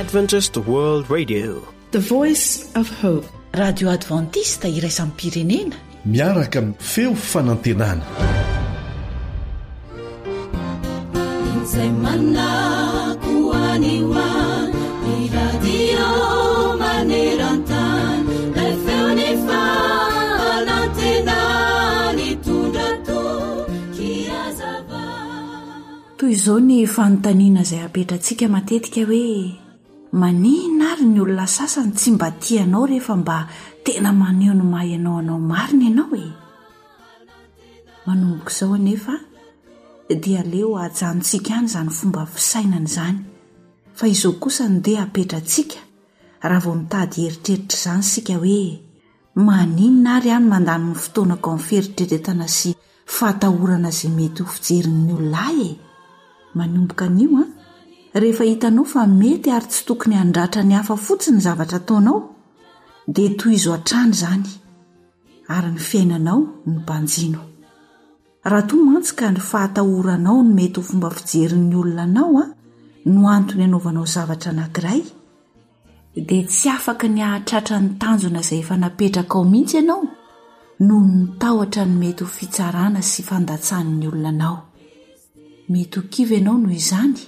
Adventist World Radio. The Voice of Hope. Radio Adventiste iraisam-pirenena. Miaraka amin'ny feo fanantenana. Izay manako any ho any, ny radio maneran-tany, ilay feon'ny fanantenana nitondra toky hazava. Toy izao ny fanontaniana izay apetratsika matetika hoe, Maninona ary ny olona sasany tsy mba tia anao rehefa mba tena maneho ny maha ianao anao marina ianao e? Manomboka izao anefa dia aleo ajanontsika any izany fomba fisainana izany fa izao kosa no ndeha apetratsika raha vao mitady hieritreritra izany isika hoe maninona ary aho no mandany ny fotoanako amin'ny fieritreretana sy fahatahorana izay mety ho fijerin'ny olona ahy e? Manomboka anio an, rehefa hitanao fa mety ary tsy tokony handratra ny hafa fotsiny ny zavatra ataonao dia tohizo hatrany izany. ary ny fiainanao no banjino. Raha toa mantsy ka ny fahatahoranao ny mety ho fomba fijerin'ny olona anao no antony anaovanao zavatra anankiray, dia tsy afaka ny hahatratra ny tanjona izay efa napetrakao mihitsy ianao noho ny tahotra ny mety ho fitsarana sy fandatsan'ny olona anao. Mety ho kivy ianao noho izany,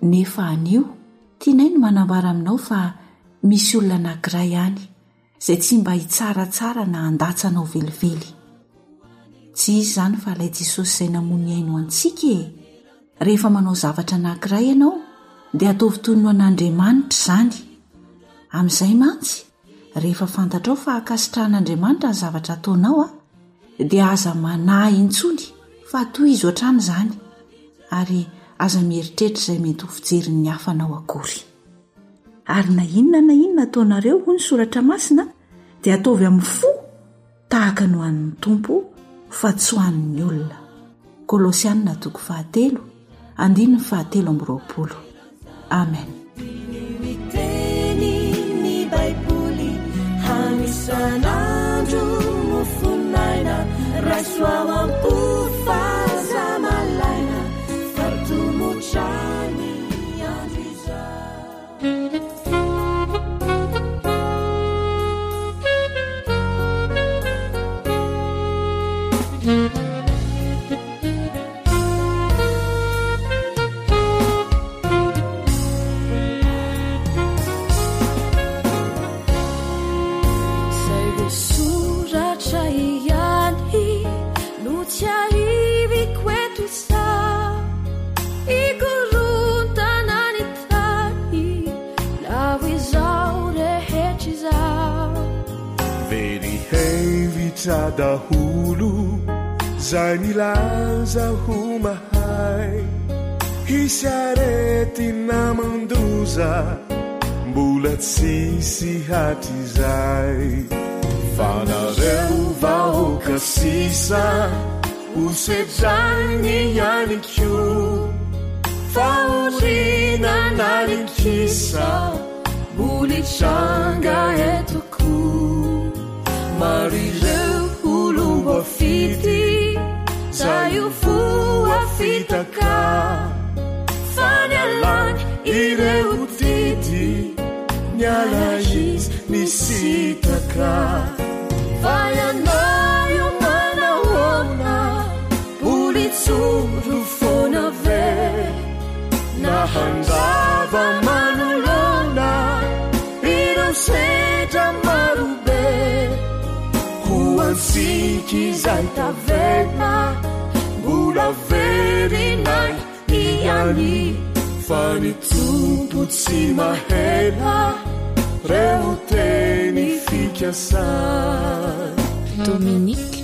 nefa anio tianay ny manambara aminao fa misy olona anankiray any izay tsy mba hitsaratsara na handatsa anao velively. Tsy iza izany fa ilay Jesosy izay namoa ny ainy ho antsika e! Rehefa manao zavatra anankiray ianao dia ataovy toy ny ho an'Andriamanitra izany. Amin'izay mantsy, rehefa fantatrao fa ankasitrahan'Andriamanitra ny zavatra ataonao, dia aza manahy intsony fa tohizo hatrany izany ary aza mieritreritra izay mety ho fijerin'ny hafa anao akory. Ary na inona na inona ataonareo, hoy ny Soratra Masina, dia ataovy amin'ny fo tahaka ny ho an'ny Tompo fa tsy ho an'ny olona. Kolosiana toko fahatelo, andininy fahatelo amby roapolo. Amen. Zay voasoratra ihany no tsiahiviko eto izao. Hikorontana ny tany, lavo izao rehetra izao. Very hevitra daholo zay milaza ho mahay. Hisy aretina mandoza mbola tsisy hatrizay. Fa nareo vahoaka sisa Ho sedrainy ihany koa fahoriana na ny kisa mbola hitranga eto koa. Maro ireo olom-boafidy zay ho voafitaka fa nialany ireo didy niala izy nisitaka. Fa ianao io manahoana mbola hijoro foana ve na handrava manoloana ireo sedra marobe ho antsika izay tavela mbola verinay ihany fa ny Tompo tsy mahela reo teny fikasany. Dominique.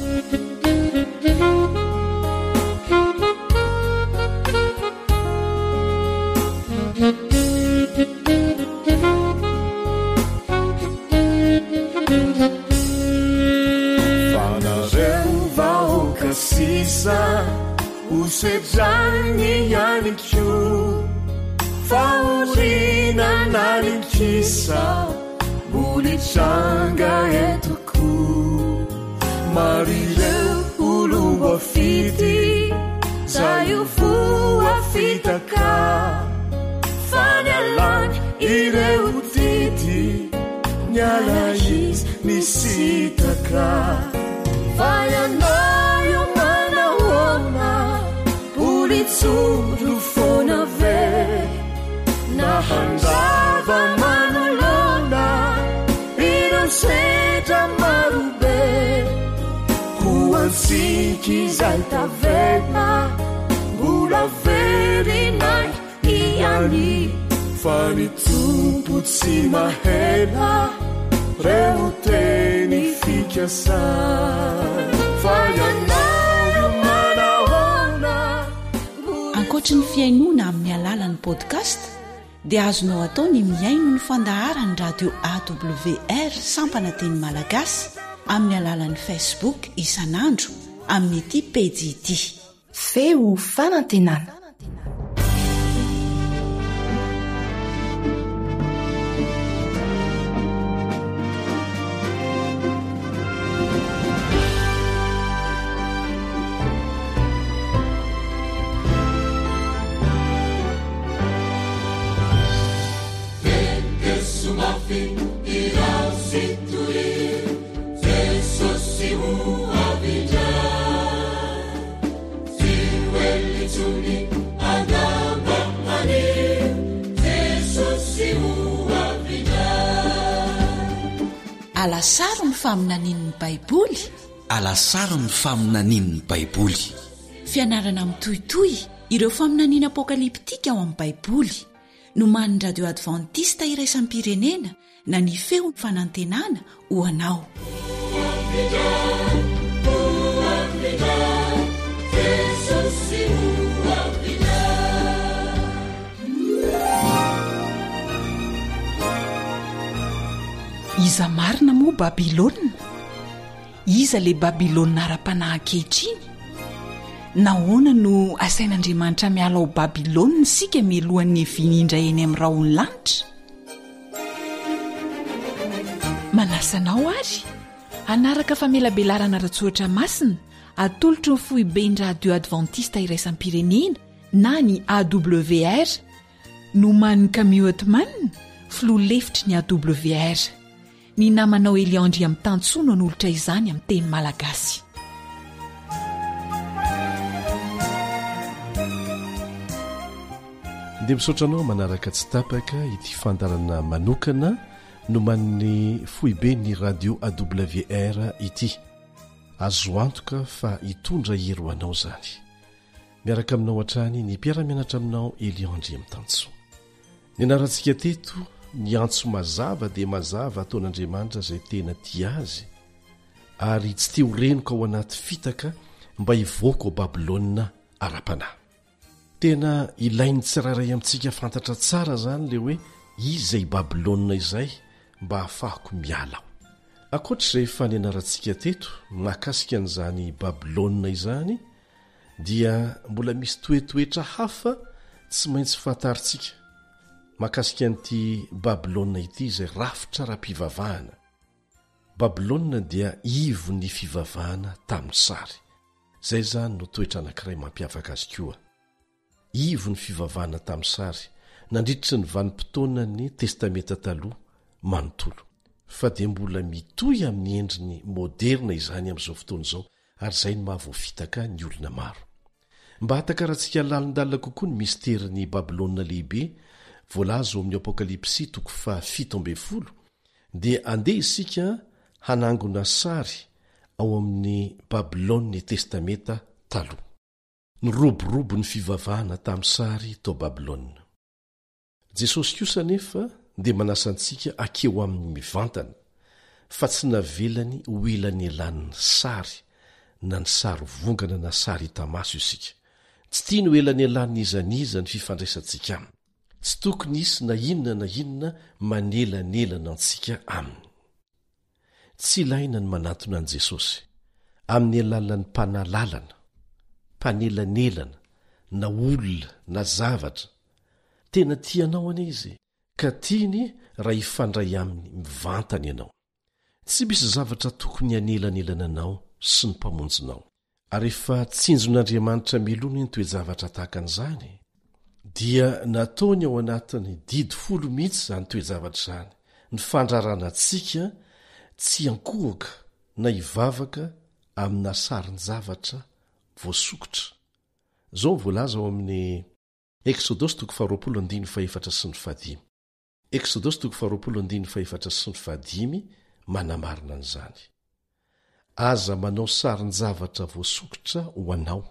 Fa nareo vahoaka sisa Ho sedrainy ihany koa fahoriana na ny kisa mbola hitranga eto koa. Maro ireo olom-boafidy zay ho voafitaka fa nialany ireo. niala izy nisitaka. Fa ianao io manahoana, mbola hitsoro foana ve? Na handrava manoloana ireo sedra marobe. Ho antsika izay tavela, mbola verinay ihany. Fa ny Tompo tsy mahela, reo teny fikasany. Fa ianao io manahoana. Ankoatry ny fihainoana amin'ny alalan'ny podcast dia azonao atao ny mihaino ny fandaharan'ny radio AWR sampana teny malagasy amin'ny alalan'ny Facebook isan'andro amin'ity pejy ity. Feo fanantenana. Alasaro ny faminanian'ny Baiboly. Alasaro ny faminanian'ny Baiboly. Fianarana mitohitohy ireo faminaniana apokalyptika ao amin'ny Baiboly. Nomanin'ny Radio Advantista Iraisam-pirenena na ny Feon'ny Fanantenana ho anao. Iza marina moa Babylona? Iza ilay Babylona ara-panahy ankehitriny? Nahoana no asain'Andriamanitra miala ao Babylona isika mialohan'ny hiaviany indray eny amin'ny rahon'ny lanitra? Manasa anao àry hanaraka famelabelarana ara-tsoratra masina atolotry ny foiben'ny Radio Advantista Iraisam-pirenena na ny AWR, nomanin'i Camille Ottman, filoha lefitry ny AWR. Ny namanao Elion Andriamitansoa no hanolotra izany amin'ny teny malagasy. Dia misaotra anao manaraka tsy tapaka ity fandaharana manokana nomanin'ny foiben'ny radio AWR ity. Azo antoka fa hitondra hery ho anao izany. Miaraka aminao hatrany ny mpiara-mianatra aminao Elion Andriamitansoa. Nianarantsika teto ny antso mazava dia mazava ataon'Andriamanitra izay tena tia azy, ary tsy te ho renoka ao anaty fitaka mba hivoaka ao Babylona ara-panahy. Tena ilain'ny tsirairay amintsika fantatra tsara izany ilay hoe iza i Babylona izay mba hahafahako miala ao. Ankoatra izay efa nianarantsika teto mahakasika an'izany Babylona izany, dia mbola misy toetoetra hafa tsy maintsy fantarintsika mahakasika an'ity Babylona ity izay rafitra ara-pivavahana. Babylona dia ivon'ny fivavahana tamin'ny sary. Izay izany no toetra anankiray mampiavaka azy koa. Ivo ny fivavahana tamin'ny sary nandritry ny vanim-potoanan'ny Testamenta Taloha manontolo. Fa dia mbola mitohy amin'ny endriny moderina izany amin'izao fotoana izao ary izay no maha voafitaka ny olona maro. Mba hahatakarantsika lalindalina kokoa ny misterin'i Babylona Lehibe voalaza ao amin'ny Apokalypsy toko faha 17 dia andeha isika hanangona sary ao amin'ny Babylon'ny Testamenta Taloha. Niroborobo ny fivavahana tamin'ny sary tao Babylona. Jesosy kosa anefa dia manasa antsika hakeo aminy mivantana, fa tsy navelany ho elanelanin'ny sary na ny sary vongana na sary hita maso isika. Tsy tiany ho elanelanin'iza n'iza ny fifandraisantsika aminy. Tsy tokony hisy na inona na inona manelanelana antsika aminy. Tsy ilaina ny manatona an'i Jesosy amin'ny alalan'ny mpanalalana, mpanelanelana, na olona na zavatra. Tena tia anao anie Izy ka tiany raha hifandray aminy mivantana ianao. Tsy misy zavatra tokony hanelanelana anao sy ny Mpamonjinao. Ary rehefa tsinjon'Andriamanitra mialoha ny toe-javatra tahaka an'izany, dia nataony ao anatin'ny didy folo mihitsy izany toe-javatra izany. ny fandrarana antsika tsy hiankohoka na hivavaka amina sarin-javatra voasokitra. Izao no voalaza ao amin'ny Eksodosy toko faharoapolo andininy fahefatra sy ny fahadimy. Eksodosy toko faharoapolo andininy fahefatra sy ny fahadimy manamarina an'izany. Aza manao sarin-javatra voasokitra ho anao,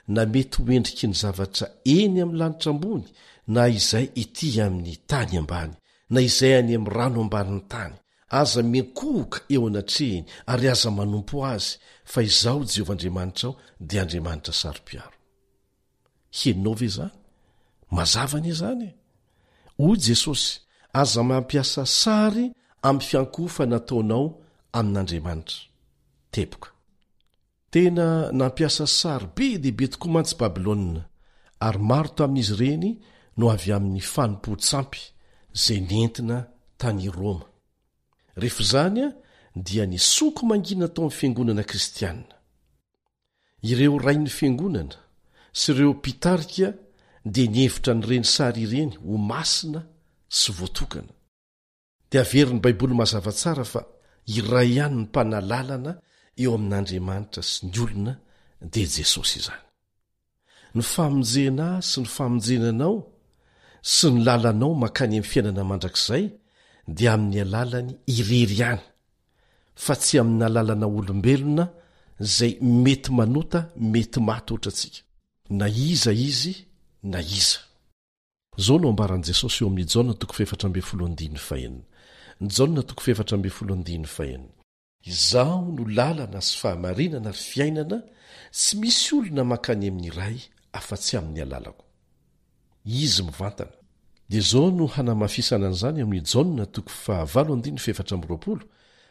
na mety ho endriky ny zavatra eny amin'ny lanitra ambony na izay ety amin'ny tany ambany, na izay any amin'ny rano ambanin'ny tany. Aza miankohoka eo anatrehiny ary aza manompo azy, fa Izaho Jehovah Andriamanitrao dia Andriamanitra saro-piaro. Henonao ve izany? Mazava anie izany e! Hoy Jesosy, Aza mampiasa sary amin'ny fiankohofana ataonao amin'Andriamanitra. Teboka. Tena nampiasa sary be dia be tokoa mantsy Babylona, ary maro tamin'izy ireny no avy amin'ny fanompoan-tsampy izay nentina tany Roma. Rehefa izany dia nisoko mangina tao amin'ny fiangonana kristiana. Ireo rain'ny fiangonana sy ireo mpitarika dia nihevitra an'ireny sary ireny ho masina sy voatokana. Dia averin'ny Baiboly mazava tsara fa iray ihany ny mpanalalana eo amin'Andriamanitra sy ny olona, dia Jesosy izany. Ny famonjena ahy sy ny famonjena anao sy ny lalanao mankany amin'ny fiainana mandrakizay dia amin'ny alalany irery ihany. fa tsy amin'ny alalana olombelona izay mety manota mety maty ohatrantsika. Na iza izy na iza. Izao no ambaran'i Jesosy eo amin'ny Jaona toko fahefatra ambin'ny folo andininy fahenina. Jaona toko fahefatra ambin'ny folo andininy fahenina. Izaho no lalana sy fahamarinana ary fiainana, tsy misy olona mankany amin'ny Ray afa-tsy amin'ny alalako. Izy mivantana. Dia izao no hanamafisana an'izany amin'ny Jaona toko fahavalo andininy fahefatra amby roapolo,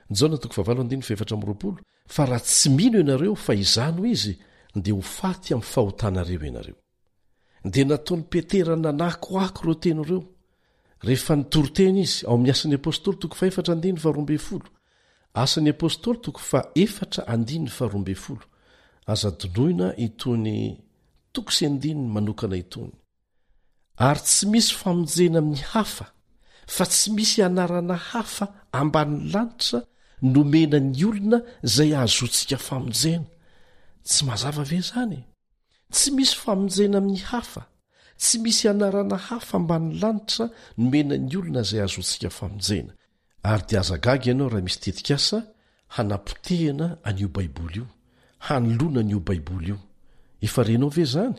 Jaona toko fahavalo andininy fahefatra amby roapolo, Fa raha tsy mino ianareo fa Izaho no Izy, dia ho faty amin'ny fahotanareo ianareo. Dia nataon'i Petera nanakoako ireo teny ireo, rehefa nitory teny izy, ao amin'ny Asan'ny Apostoly toko fahefatra andininy faharoa ambin'ny folo. Asan'ny Apostoly toko fahefatra andininy faharoa ambin'ny folo. Aza adinoina itony toko sy andininy manokana itony. Ary tsy misy famonjena amin'ny hafa, fa tsy misy anarana hafa ambanin'ny lanitra nomena ny olona izay ahazoantsika famonjena. Tsy mazava ve izany? Tsy misy famonjena amin'ny hafa, tsy misy anarana hafa ambanin'ny lanitra nomena ny olona izay ahazoantsika famonjena. Ary dia aza gaga ianao raha misy tetikasa hanapotehana an'io Baiboly io, hanoloana an'io Baiboly io. Efa renao ve izany?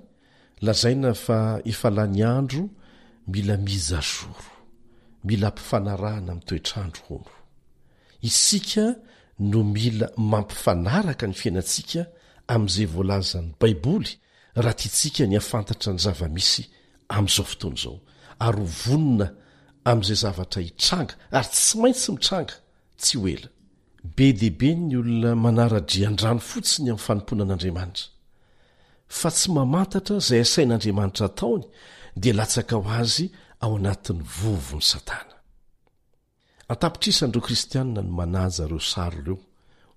Lazaina fa efa lany andro mila mise à jour, mila ampifanarahana amin'ny toetr'andro hono. Isika no mila mampifanaraka ny fiainantsika amin'izay voalazan'ny Baiboly raha tiantsika ny hahafantatra ny zava-misy amin'izao fotoana izao ary ho vonona amin'izay zavatra hitranga ary tsy maintsy mitranga tsy ho ela. Be dia be ny olona manara-drian-drano fotsiny amin'ny fanompoana an'Andriamanitra, fa tsy mamantatra izay asain'Andriamanitra ataony dia latsaka ho azy ao anatin'ny vovon'i Satana. An-tapitrisany ireo Kristianina no manaja ireo sary ireo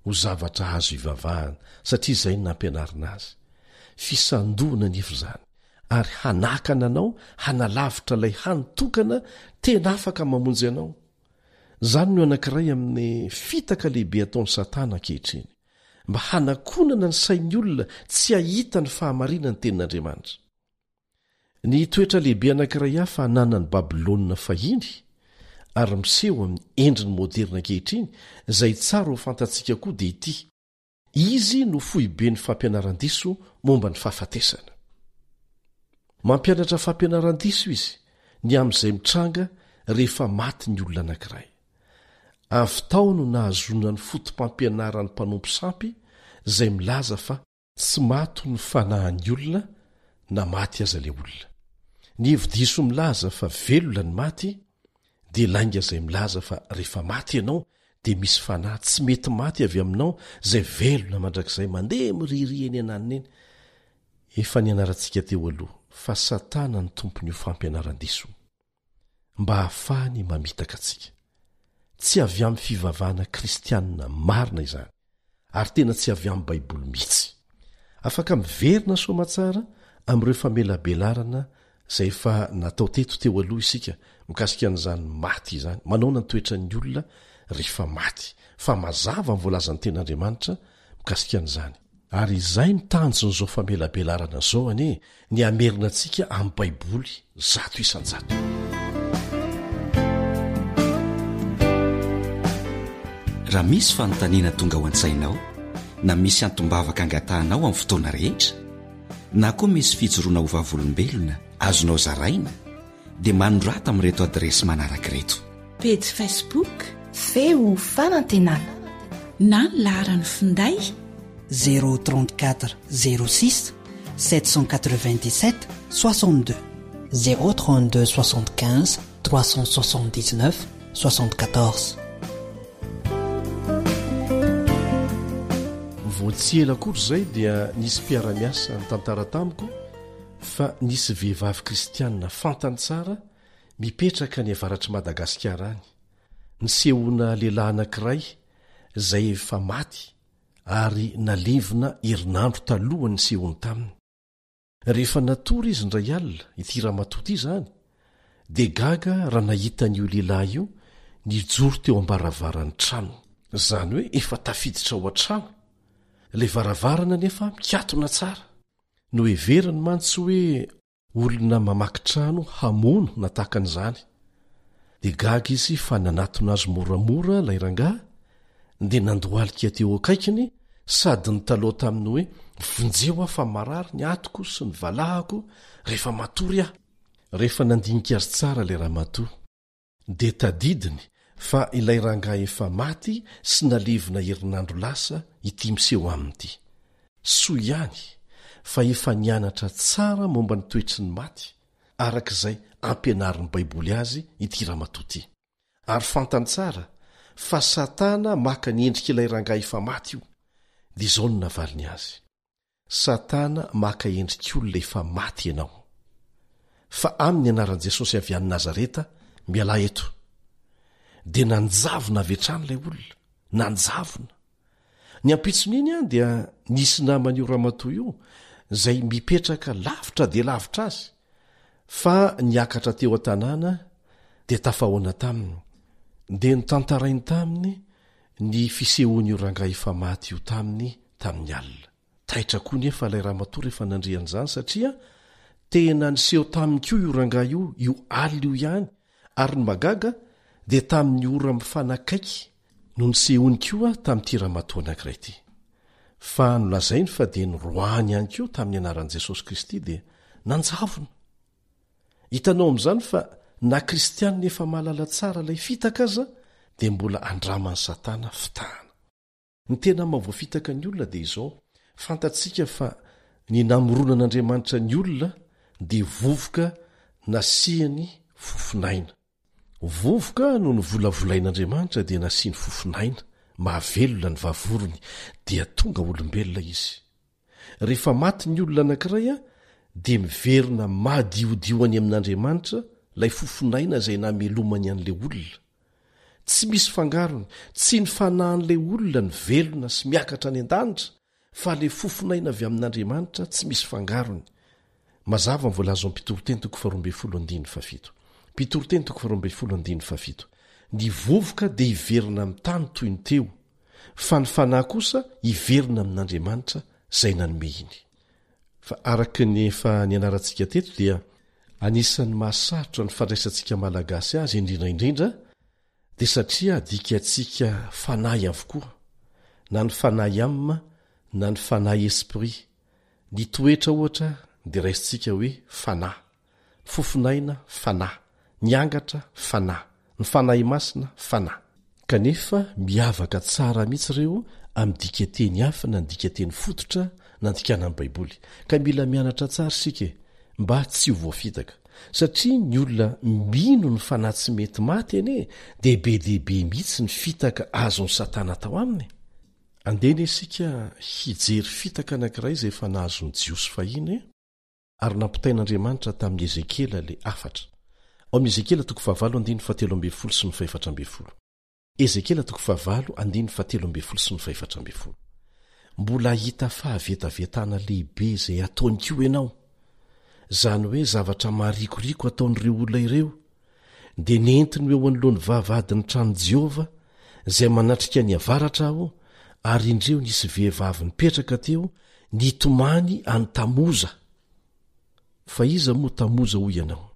ho zavatra azo ivavahana, satria izay no nampianarina azy. Fisandohana anefa izany, ary hanakana anao hanalavitra ilay hany tokana tena afaka mamonjy anao. Izany no anankiray amin'ny fitaka lehibe ataon'i Satana ankehitriny, mba hanakonana ny sain'ny olona tsy hahita ny fahamarinan'ny Tenin'Andriamanitra. Ny toetra lehibe anankiray hafa ananan'i Babylona fahiny, ary miseho amin'ny endriny moderina ankehitriny, izay tsara ho fantatsika koa dia ity, Izy no foiben'ny fampianaran-diso momba ny fahafatesana. Mampianatra fampianaran-diso izy ny amin'izay mitranga rehefa maty ny olona anankiray. Avy tao no nahazoana ny foto-pampianaran'ny mpanompo sampy izay milaza fa Tsy maty ny fanahin'ny olona na maty aza ilay olona. Ny hevi-diso milaza fa velona ny maty dia lainga izay milaza fa rehefa maty ianao dia misy fanahy tsy mety maty avy aminao izay velona mandrakizay mandeha miririha eny ananona eny. Efa nianarantsika teo aloha fa Satana no tompon'io fampianaran-diso io mba hahafahany mamitaka antsika. Tsy avy amin'ny fivavahana kristianina marina izany, ary tena tsy avy amin'ny Baiboly mihitsy. Afaka miverina soamatsara amin'ireo famelabelarana. izay efa natao teto teo aloha isika mikasika an'izany maty izany. Manaona ny toetran'ny olona rehefa maty? Fa mazava ny voalazan'ny Tenin'Andriamanitra mikasika an'izany. Ary izay no tanjon'izao famelabelarana izao anie, ny hamerina antsika amin'ny Baiboly 100%. Raha misy fanontaniana tonga ao an-tsainao, na misy antom-bavaka angatahanao amin'ny fotoana rehetra, na koa misy fijoroana ho vavolombelona azonao zaraina, dia manorata amin'ireto adiresy manaraka ireto. Pejy Facebook. Feo fanantenana. Na ny laharan'ny finday. 034 06 797 62. 032 75 379 74. Vao tsy ela akory izay dia nisy mpiara-miasa nitantara tamiko fa nisy vehivavy kristianina fantany tsara mipetraka any avaratr'i Madagasikara any, nisehoana lehilahy anankiray izay efa maty ary nalevina herinandro talohan'ny nisehoany taminy. Rehefa natory izy indray alina, ity ramatoa ity izany, dia gaga raha nahita an'io lehilahy io nijoro teo am-baravaran'ny tranony. Izany hoe efa tafiditra ao an-trano. Ilay varavarana anefa mikatona tsara. Noheveriny mantsy hoe olona mamaky trano hamono na tahaka an'izany. Dia gaga izy fa nanatona azy moramora ilay rangahy dia nandohalika teo akaikiny sady nitalaho taminy hoe vonjeo aho fa marary ny atiko sy ny valahako rehefa matory aho. Rehefa nandinika azy tsara ilay ramatoa dia tadidiny fa ilay rangahy efa maty sy nalevina herinandro lasa ity miseho aminy ity. Soa ihany fa efa nianatra tsara momba ny toetry ny maty araka izay ampianarin'ny Baiboly azy ity ramatoa ity. Ary fantany tsara fa Satana maka ny endrik'ilay rangahy efa maty io. Dia izao no navaliny azy. Satana maka endrik'olona efa maty ianao. Fa amin'ny anaran'i Jesosy avy any Nazareta, mialà eto. Dia nanjavona avy hatrany ilay olona. Nanjavona. Ny ampitson'iny an dia nisy naman'io ramatoa io izay mipetraka lavitra dia lavitra azy fa niakatra teo an-tanàna dia tafahoana taminy. Dia notantarainy taminy ny fisehoan'io rangahy efa maty io taminy tamin'ny alina. Taitra koa nefa ilay ramatoa rehefa nandre an'izany satria tena niseho taminy koa io rangahy io io alina io ihany ary ny mahagaga dia tamin'ny ora mifanakaiky no nisehoany koa tamin'ity ramatoa anankiray ity. Fa nolazainy fa dia noroahany ihany koa tamin'ny anaran'i Jesosy Kristy dia nanjavona. Hitanao amin'izany fa na kristianina efa mahalala tsara ilay fitaka aza dia mbola andraman'i Satana fitahana. Ny tena mahavoafitaka ny olona dia izao, fantatsika fa ny namoronan'Andriamanitra ny olona dia vovoka nasiany fofon'aina. Vovoka no novolavolain'Andriamanitra dia nasiany fofon'aina, mahavelona ny vavorony, dia tonga olombelona izy. Rehefa maty ny olona anankiray dia miverina madiodio any amin'Andriamanitra ilay fofon'aina izay namelomany an'ilay olona. Tsy misy fangarony, tsy ny fanahin'ilay olona no velona sy miakatra any an-danitra fa ilay fofon'aina avy amin'Andriamanitra tsy misy fangarony. Mazava ny voalaza ao Mpitoriteny toko faharoambinifolo andininy fahafito. Mpitoriteny toko faharoambinifolo andininy fahafito. Ny vovoka dia hiverina amin'ny tany toy ny teo, fa ny fanahy kosa hiverina amin'Andriamanitra izay nanome iny. Fa araka ny efa nianarantsika teto dia anisan'ny mahasarotra ny fandraisantsika Malagasy azy indrindra indrindra dia satria adikantsika fanahy avokoa, na ny fanahy âme na ny fanahy esprit. Ny toetra ohatra dia raisintsika hoe fanahy. Ny fofon'aina, fanahy. Ny angatra, fanahy. Ny Fanahy Masina, fanahy. Kanefa miavaka tsara mihitsy ireo amin'ny dikanteny hafa na ny dikanteny fototra nandikana ny Baiboly. Ka mila mianatra tsara isika e, mba tsy ho voafitaka. Satria ny olona mino ny fanahy tsy mety maty anie dia be dia be mihitsy ny fitaka azon'i Satana atao aminy e. Andeha anie isika hijery fitaka anankiray izay efa nahazo ny Jiosy fahiny e. Ary nampitain'Andriamanitra tamin'i Ezekiela ilay hafatra. Ao amin'ny Ezekiela toko fahavalo andininy fahatelo ambin'ny folo sy ny fahefatra ambin'ny folo. Ezekiela toko fahavalo andininy fahatelo ambin'ny folo sy ny fahefatra ambin'ny folo. Mbola hahita fahavetavetana lehibe izay hataony koa ianao. izany hoe zavatra maharikoriko ataon'ireo olona ireo, dia nentiny ho eo anoloan'ny vavahadin'ny tranon'i Jehovah, izay manatrika ny avaratra aho, ary indreo nisy vehivavy nipetraka teo, nitomany an'i Tamoza. Fa iza moa Tamoza hoy ianao?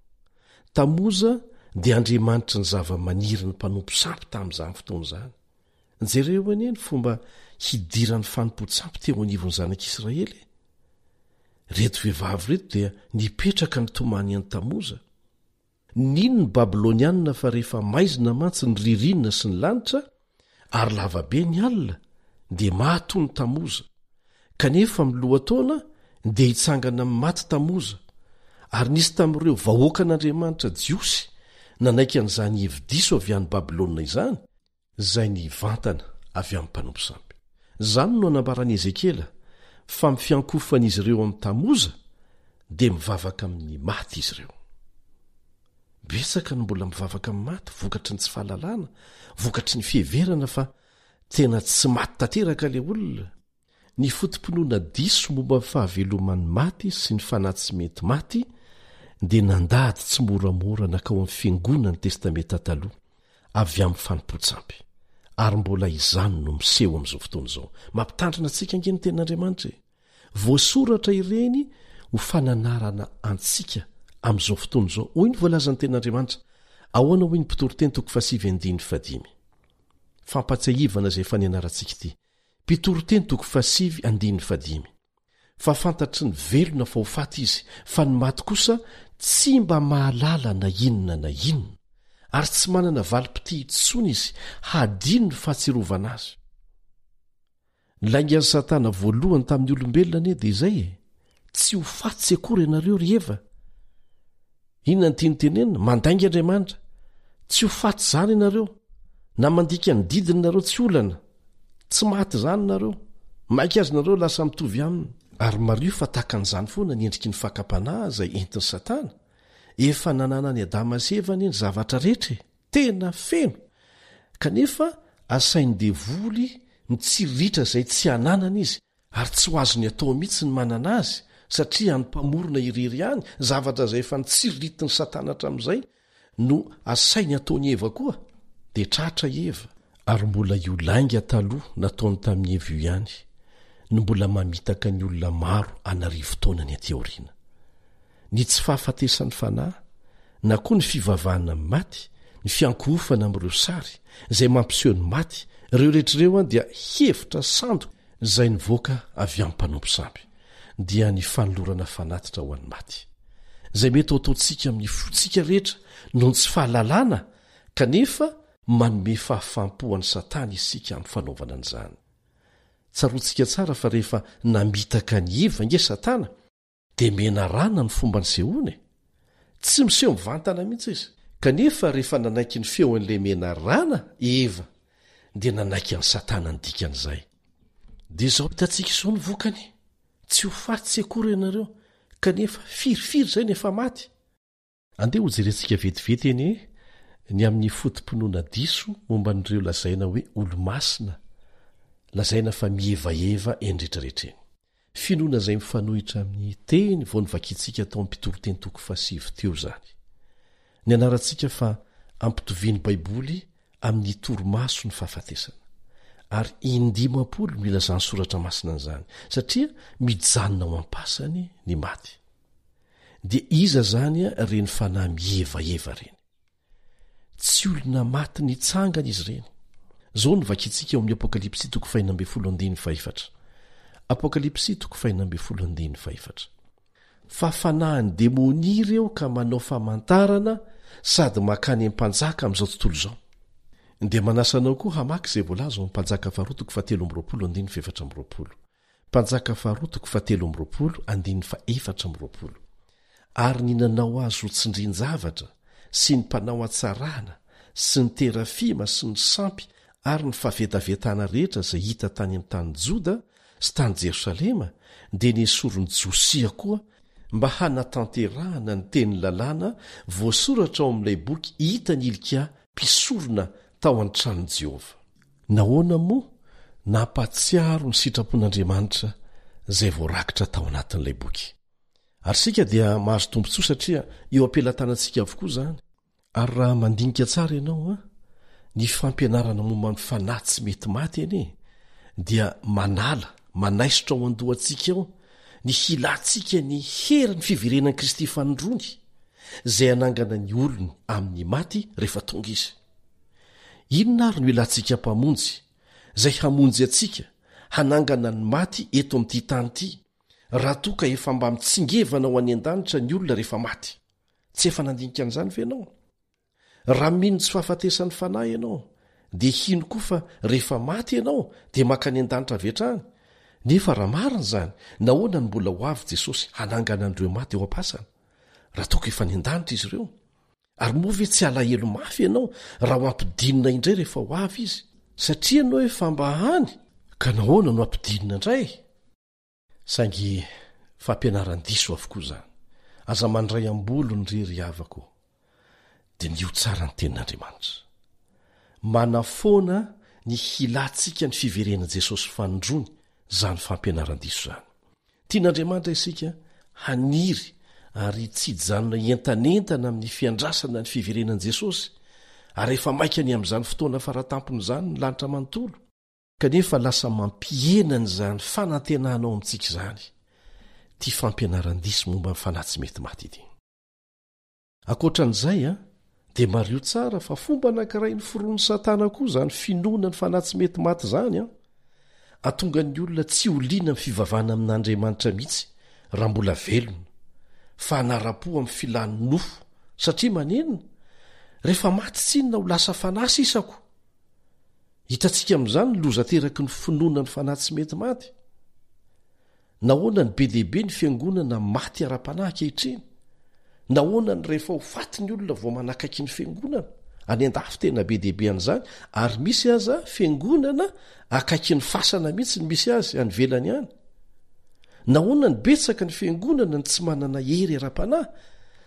Tamoza dia andriamanitry ny zavamaniry ny mpanompo sampy tamin'izany fotoana izany. Jereo anie ny fomba hidiran'ny fanompoan-tsampy teo anivon'ny zanak'Israely e! Ireto vehivavy ireto dia nipetraka nitomany an'i Tamoza. Nino ny Babylonianina fa rehefa maizina mantsy ny ririnina sy ny lanitra ary lava be ny alina dia maty hono Tamoza. Kanefa amin'ny lohataona dia hitsangana amin'ny maty Tamoza. Ary nisy tamin'ireo vahoakan'Andriamanitra jiosy nanaiky an'izany hevi-diso avy any Babylona izany, izay nivantana avy amin'ny mpanompo sampy. Izany no anambaran'i Ezekiela fa amin'ny fiankohofan'izy ireo amin'i Tamoza dia mivavaka amin'ny maty izy ireo. Betsaka no mbola mivavaka amin'ny maty vokatry ny tsy fahalalana, vokatry ny fiheverana fa tena tsy maty tanteraka ilay olona. Ny foto-pinoana diso momba ny fahaveloman'ny maty sy ny fanahy tsy mety maty dia nandady tsimoramora nankao amin'ny Fiangonan'ny Testamenta Taloha avy amin'ny fanompoan-tsampy. Ary mbola izany no miseho amin'izao fotoana izao. Mampitandrina antsika ange ny Tenin'Andriamanitra e! Voasoratra ireny ho fananarana antsika amin'izao fotoana izao, hoy ny voalazan'ny Tenin'Andriamanitra. Ahoana hoy ny Mpitoriteny toko fahasivy andininy fahadimy? Fampatsiahivana izay efa nianarantsika ity. Mpitoriteny toko fahasivy andininy fahadimy. Fa fantatry ny velona fa ho faty izy, fa ny maty kosa tsy mba mahalala na inona na inona, ary tsy manana valim-pitia intsony izy hadino ny fahatsiarovana azy. Ny laingan'i Satana voalohany tamin'ny olombelona anie dia izay e! Tsy ho faty tsy akory ianareo ry Eva. Inona no tiany tenenina? Mandainga Andriamanitra. Tsy ho faty izany ianareo. Na mandika ny didiny nareo tsy olana. Tsy maty izany nareo. Maika azy nareo lasa mitovy aminy. Ary mariho fa tahaka an'izany foana ny endriky ny fakam-panahy izay entin'i Satana. Efa nananan'i Adama sy Eva anie ny zavatra rehetra e! Tena feno! Kanefa asain'ny devoly mitsiriritra izay tsy ananany izy Ary tsy ho azony atao mihitsy ny manana azy, satria an'ny Mpamorona irery ihany, zavatra izay efa nitsiriritin'i Satana hatramin'izay no asainy ataon'i Eva koa, dia tratra i Eva. Ary mbola io lainga taloha nataony tamin'i Eva io ihany no mbola mamitaka ny olona maro an'arivo taonany aty aoriana. Ny tsy fahafatesan'ny fanahy, na koa ny fivavahana amin'ny maty, ny fiankohofana amin'ireo sary izay mampiseho ny maty, ireo rehetra ireo dia hevitra sandoka izay nivoaka avy amin'ny mpanompo sampy, dia ny fanolorana fanatitra ho an'ny maty. Izay mety ho ataontsika amin'ny fontsika rehetra noho ny tsy fahalalana, kanefa manome fahafaham-po an'i Satana isika amin'ny fanaovana an'izany. Tsaroantsika tsara fa rehefa namitaka an'i Eva ange Satana, Dia menarana ny fomba nisehoany e! Tsy miseho mivantana mihitsy izy. Kanefa rehefa nanaiky ny feon'ilay menarana i Eva, dia nanaiky an'i Satana ny dikan'izay. Dia izao hitantsika izao ny vokany, tsy ho faty tsy akory ianareo, kanefa firifiry izay no efa maty. Andeha hojerentsika vetivety anie ny amin'ny foto-pinoana diso momba an'ireo lazaina hoe olo-masina, lazaina fa mihevaheva eny rehetrarehetra eny. Finoana izay mifanohitra amin'ny teny vao novakintsika tao amin'ny Mpitoriteny toko fahasivy teo izany. Nianarantsika fa ampitovian'ny Baiboly amin'ny torimaso ny fahafatesana. Ary indimampolo no ilazan'ny Soratra Masina an'izany, satria mijanona ao am-pasany ny maty. Dia iza izany ireny fanahy mihevaheva ireny? Tsy olona maty nitsangana izy ireny. Izao no vakintsika ao amin'ny Apokalypsy toko fahenina ambin'ny folo andininy fahefatra. Apokalypsy toko fahenina ambin'ny folo andininy fahefatra. Fa fanahin'ny demonia ireo ka manao famantarana sady mankany amin'ny mpanjaka amin'izao tontolo izao. Dia manasa anao koa hamaky izay voalaza ao amin'ny Mpanjaka faharoa toko fahatelo amby 20 andininy fahefatra amby 20. Mpanjaka faharoa toko fahatelo amby 20 andininy fahefatra amby 20. Ary ny nanao azy ho tsindrin-javatra, sy ny mpanao hatsarana, sy ny terafima sy ny sampy ary ny fahavetavetana rehetra izay hita tany amin'ny tany Joda sy tany Jerosalema, dia nesorin'i Josia koa mba hanatanterahana ny tenin'ny lalàna voasoratra ao amin'ilay boky hitan'i Hilkia mpisorona tao an-tranon'i Jehovah. Nahoana moa nampahatsiaro ny sitrapon'Andriamanitra izay voarakitra tao anatin'ilay boky? Ary isika dia mahazo tombontsoa satria eo am-pelatanantsika avokoa izany. Ary raha mandinika tsara ianao an, ny fampianarana momba ny fanahy tsy mety maty anie dia manala, manaisotra ao an-dohantsika ao ny hilantsika ny herin'ny fiverenan'i Kristy fanindroany, izay hanangana ny olony amin'ny maty rehefa tonga Izy. Inona ary no ilantsika Mpamonjy, izay hamonjy antsika, hanangana ny maty eto amin'ity tany ity, raha toa ka efa mba mitsingevana ho any an-danitra ny olona rehefa maty? Tsy efa nandinika an'izany ve ianao? Raha mino ny tsy fahafatesan'ny fanahy ianao, dia hino koa fa rehefa maty ianao dia mankany an-danitra avy hatrany. Nefa raha marina izany, nahoana no mbola ho avy Jesosy hanangana an'ireo maty eo am-pasana, raha toa ka efa any an-danitra izy ireo? Ary moa ve tsy halahelo mafy ianao raha ho ampidinina indray rehefa ho avy Izy? Satria ianao efa mba any, ka nahoana no ampidinina indray? Saingy fampianaran-diso avokoa izany. Aza mandray am-bolony re ry havako ô. Diniho tsara ny Tenin'Andriamanitra. Manafoana ny hilantsika ny fiverenan'i Jesosy fanindroany izany fampianaran-diso izany. Tian'Andriamanitra isika haniry ary tsy hijanona hientanentana amin'ny fiandrasana ny fiverenan'i Jesosy, ary efa maika ny amin'izany fotoana faratampony izany ny lanitra manontolo. Kanefa lasa mampihena an'izany fanantenana ao amintsika izany ity fampianaran-diso momba ny fanahy tsy mety maty ity. Ankoatra an'izay, dia mariho tsara fa fomba anankiray noforonin'i Satana koa izany finoana ny fanahy tsy mety maty izany. Hahatonga ny olona tsy ho liana amin'ny fivavahana amin'Andriamanitra mihitsy raha mbola velona, fa hanara-po amin'ny filan'ny nofo, satria manenina, rehefa maty tsinona ho lasa fanahy sisako. Hitantsika amin'izany ny loza ateraky ny finoana ny fanahy tsy mety maty. Nahoana no be dia be ny fiangonana maty ara-panahy ankehitriny? Nahoana no rehefa ho faty ny olona vao manakaiky ny fiangonana? Any an-dafy tena be dia be an'izany, ary misy aza fiangonana akaikin'ny fasana mihitsy ny misy azy, any ivelany any. Nahoana no betsaka ny fiangonana no tsy manana hery ara-panahy?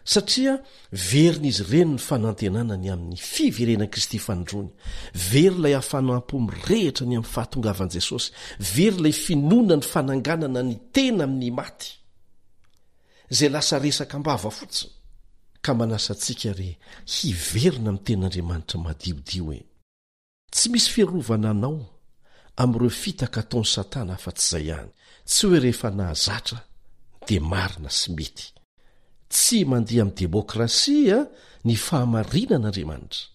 Satria verin'izy ireny ny fanantenana ny amin'ny fiverenan'i Kristy fanindroany, very ilay hafanam-po mirehitra ny amin'ny fahatongavan'i Jesosy, very ilay finoana ny fananganana ny tena amin'ny maty, izay lasa resaka am-bava fotsiny. Ka manasa antsika re hiverina amin'ny Tenin'Andriamanitra madiodio e! Tsy misy fiarovana anao amin'ireo fitaka ataon'i Satana afa-tsy izay ihany, tsy hoe rehefa nahazatra dia marina sy mety. Tsy mandeha amin'ny demokrasia ny fahamarinan'Andriamanitra.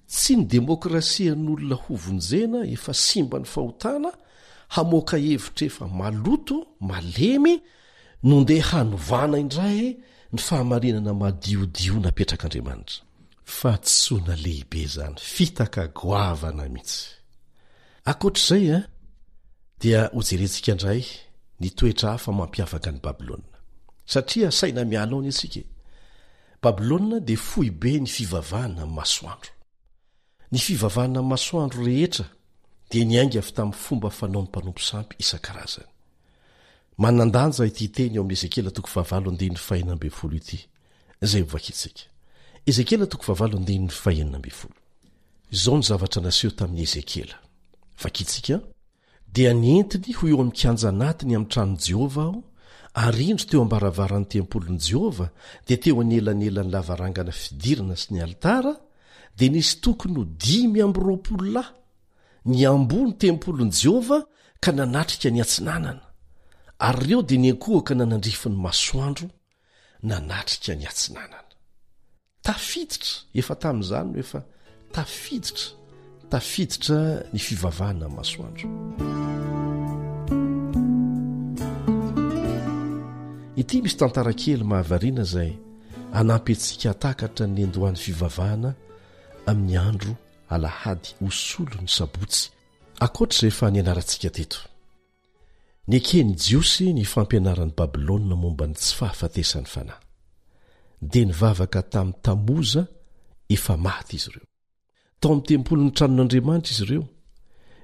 Tsy ny demokrasian'olona hovonjena efa simban'ny fahotana hamoaka hevitra efa maloto, malemy, no ndeha hanovana indray ny fahamarinana madiodio napetrak'Andriamanitra. Fahadisoana lehibe izany, fitaka goavana mihitsy. Ankoatra izay, dia hojerentsika indray ny toetra hafa mampiavaka an'i Babylona. Satria asaina miala ao anie isika e. Babylona dia foibe ny fivavahana amin'ny masoandro. Ny fivavahana amin'ny masoandro rehetra dia niainga avy tamin'ny fomba fanaon'ny mpanompo sampy isan-karazany. Manan-danja ity teny ao amin'ny Ezekiela toko fahavalo andininy fahenina ambin'ny folo ity, izay hovakintsika. Ezekiela toko fahavalo andininy fahenina ambin'ny folo. Izao ny zavatra naseho tamin'i Ezekiela. Vakintsika, Dia nentiny ho eo amin'ny kianja anatiny amin'ny tranon'i Jehovah aho, ary indro teo am-baravaran'ny tempolin'i Jehovah, dia teo anelanelan'ny lavarangana fidirana sy ny alitara, dia nisy tokony ho 25 lahy, niamboho ny tempolin'i Jehovah ka nanatrika ny atsinanana, ary ireo dia niankohoka nanandrify ny masoandro nanatrika ny atsinanana. Tafiditra, efa tamin'izany no efa tafiditra, tafiditra ny fivavahana amin'ny masoandro. Ity misy tantara kely mahavariana izay hanampy antsika hatakatra ny niandohan'ny fivavahana amin'ny andro alahady ho solon'ny sabotsy, ankoatra izay efa nianarantsika teto. Neken'ny Jiosy ny fampianaran'i Babylona momba ny tsy fahafatesan'ny fanahy. Dia nivavaka tamin'i Tamoza efa maty izy ireo. Tao amin'ny tempolin'ny tranon'Andriamanitra izy ireo,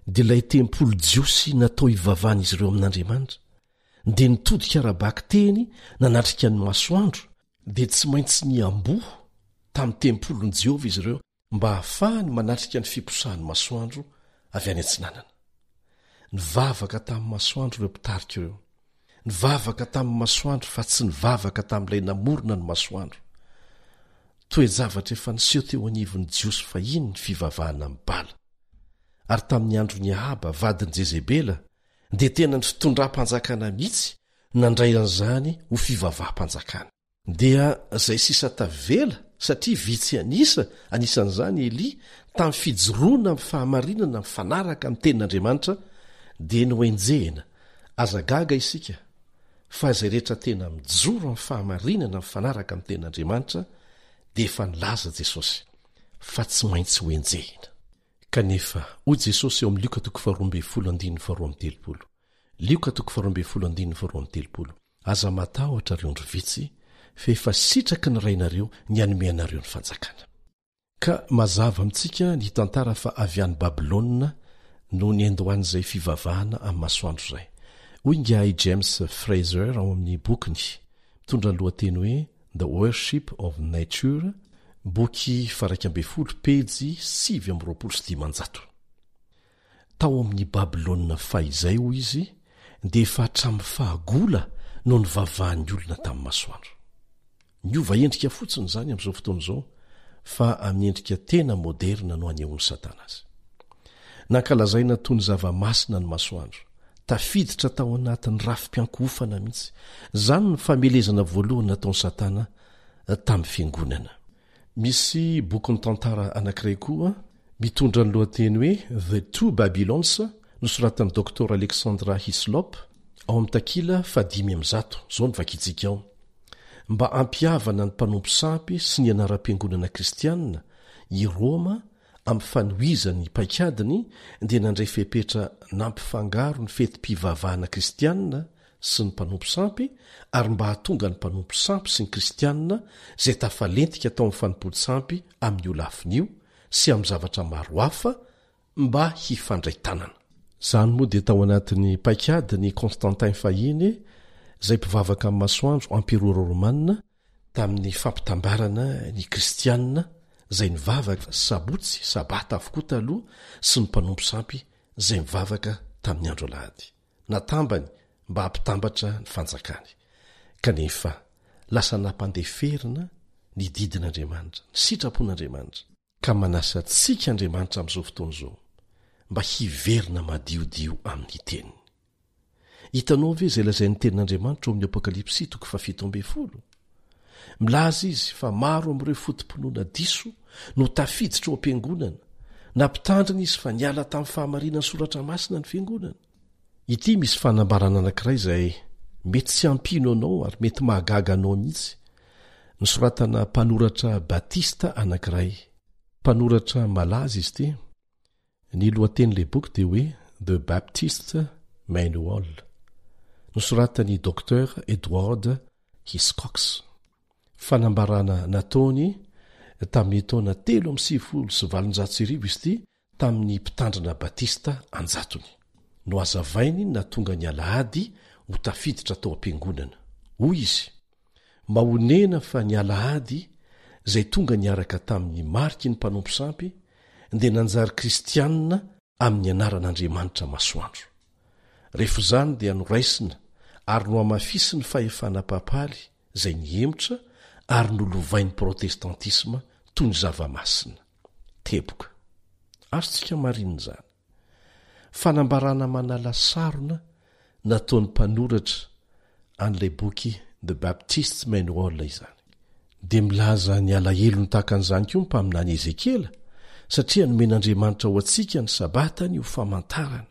dia ilay tempoly jiosy natao hivavahan'izy ireo amin'Andriamanitra, dia nitodika ara-bakiteny nanatrika ny masoandro, dia tsy maintsy niamboho tamin'ny tempolin'i Jehovah izy ireo mba hahafahany manatrika ny fiposahan'ny masoandro avy any atsinanana. Nivavaka tamin'ny masoandro ireo mpitarika ireo. Nivavaka tamin'ny masoandro fa tsy nivavaka tamin'ilay namorona ny masoandro. Toe-javatra efa niseho teo anivon'ny Jiosy fahiny ny fivavahana amin'i Bala. Ary tamin'ny andron'i Ahaba, vadin'i Jezebela, dia tena ny fitondram-panjakana mihitsy nandray an'izany ho fivavaham-panjakana. Dia izay sisa tavela, satria vitsy an'isa, anisan'izany Elia, tamin'ny fijoroana amin'ny fahamarinana mifanaraka amin'ny Tenin'Andriamanitra, dia nohenjehina. Aza gaga isika fa izay rehetra tena mijoro amin'ny fahamarinana mifanaraka amin'ny Tenin'Andriamanitra dia efa nilaza Jesosy fa tsy maintsy hohenjehina. Kanefa, hoy Jesosy ao amin'ny Lioka toko faharoa ambin'ny folo andininy faharoa amby telopolo, Lioka toko faharoa ambin'ny folo andininy faharoa amby telopolo, Aza matahotra, ry ondry vitsy, fa efa sitraky ny Rainareo ny hanome anareo ny fanjakana. Ka mazava amintsika ny tantara fa avy any Babylona no niandohan'izay fivavahana amin'ny masoandro izay. Hoy ingahy James Frazer ao amin'ny bokiny mitondra ny lohateny hoe The Worship of Nature, boky faha-11, pejy 529. Tao amin'ny Babylona fahizay, hoy izy, dia efa hatramin'ny fahagola no nivavahan'ny olona tamin'ny masoandro. Niova endrika fotsiny izany amin'izao fotoana izao, fa amin'ny endrika tena moderina no anehoan'i Satana azy. Nankalazaina toy ny zava-masina ny masoandro, tafiditra tao anatin'ny rafi-piankohofana mihitsy. Izany no famelezana voalohany nataon'i Satana tamin'ny fiangonana. Misy bokin'ny tantara anankiray koa mitondra ny lohateny hoe The Two Babylons, nosoratan'ny Doctor Alexandra Hislop, ao amin'ny takila fahadimy amby zato. Izao no vakintsika ao, Mba hampihavana ny mpanompo sampy sy ny anaram-piangonana kristianina, i Roma, amin'ny fanohizany ny paikadiny, dia nandray fepetra nampifangaro ny fetim-pivavahana kristianina sy ny mpanompo sampy ary mba hahatonga ny mpanompo sampy sy ny kristianina izay tafalentika tao amin'ny fanompoan-tsampy amin'io lafiny io sy amin'ny zavatra maro hafa mba hifandray tanana. Izany moa dia tao anatin'ny paikadin'i Constantin fahiny izay mpivavaka amin'ny masoandro emperora romana tamin'ny fampitambarana ny kristianina izay nivavaka sabotsy, sabata avokoa taloha sy ny mpanompo sampy izay nivavaka tamin'ny andro alahady. Natambany mba hampitambatra ny fanjakany. Kanefa lasa nampandeferina ny didin'Andriamanitra, ny sitrapon'Andriamanitra. Ka manasa antsika Andriamanitra amin'izao fotoana izao mba hiverina madiodio amin'ny Teniny. Hitanao ve izay lazain'ny Tenin'Andriamanitra ao amin'ny Apokalypsy toko fahafito ambin'ny folo? Milaza izy fa maro amin'ireo foto-pinoana diso no tafiditra ao am-piangonana. Nampitandrina izy fa niala tamin'ny fahamarinan'ny Soratra Masina ny fiangonana. Ity misy fanambarana anankiray izay mety tsy hampino anao ary mety mahagaga anao mihitsy. Nosoratana mpanoratra batista anankiray. Mpanoratra malaza izy ity. Ny lohatenin'ilay boky dia hoe The Baptist Manual, nosoratan'i Docteur Edward Hiscox. Fanambarana nataony tamin'ny taona 1893 izy ity tamin'ny mpitandrina batista an-jatony. Nohazavainy ny nahatonga ny alahady ho tafiditra tao am-piangonana. Hoy izy, Mahonena fa ny alahady izay tonga niaraka tamin'ny mariky ny mpanompo sampy dia nanjary kristianina amin'ny anaran'Andriamanitra masoandro. Rehefa izany dia noraisina ary nohamafisin'ny fahefana papaly izay nihemotra ary nolovain'ny protestantisma toy ny zava-masina. Teboka. Azontsika marinina izany. Fanambarana manala sarona nataon'ny mpanoratra an'ilay boky The Baptist Manual izany. Dia milaza ny alahelony tahaka an'izany koa ny mpaminany Ezekiela, satria nomen'Andriamanitra ho antsika ny Sabatany ho famantarana.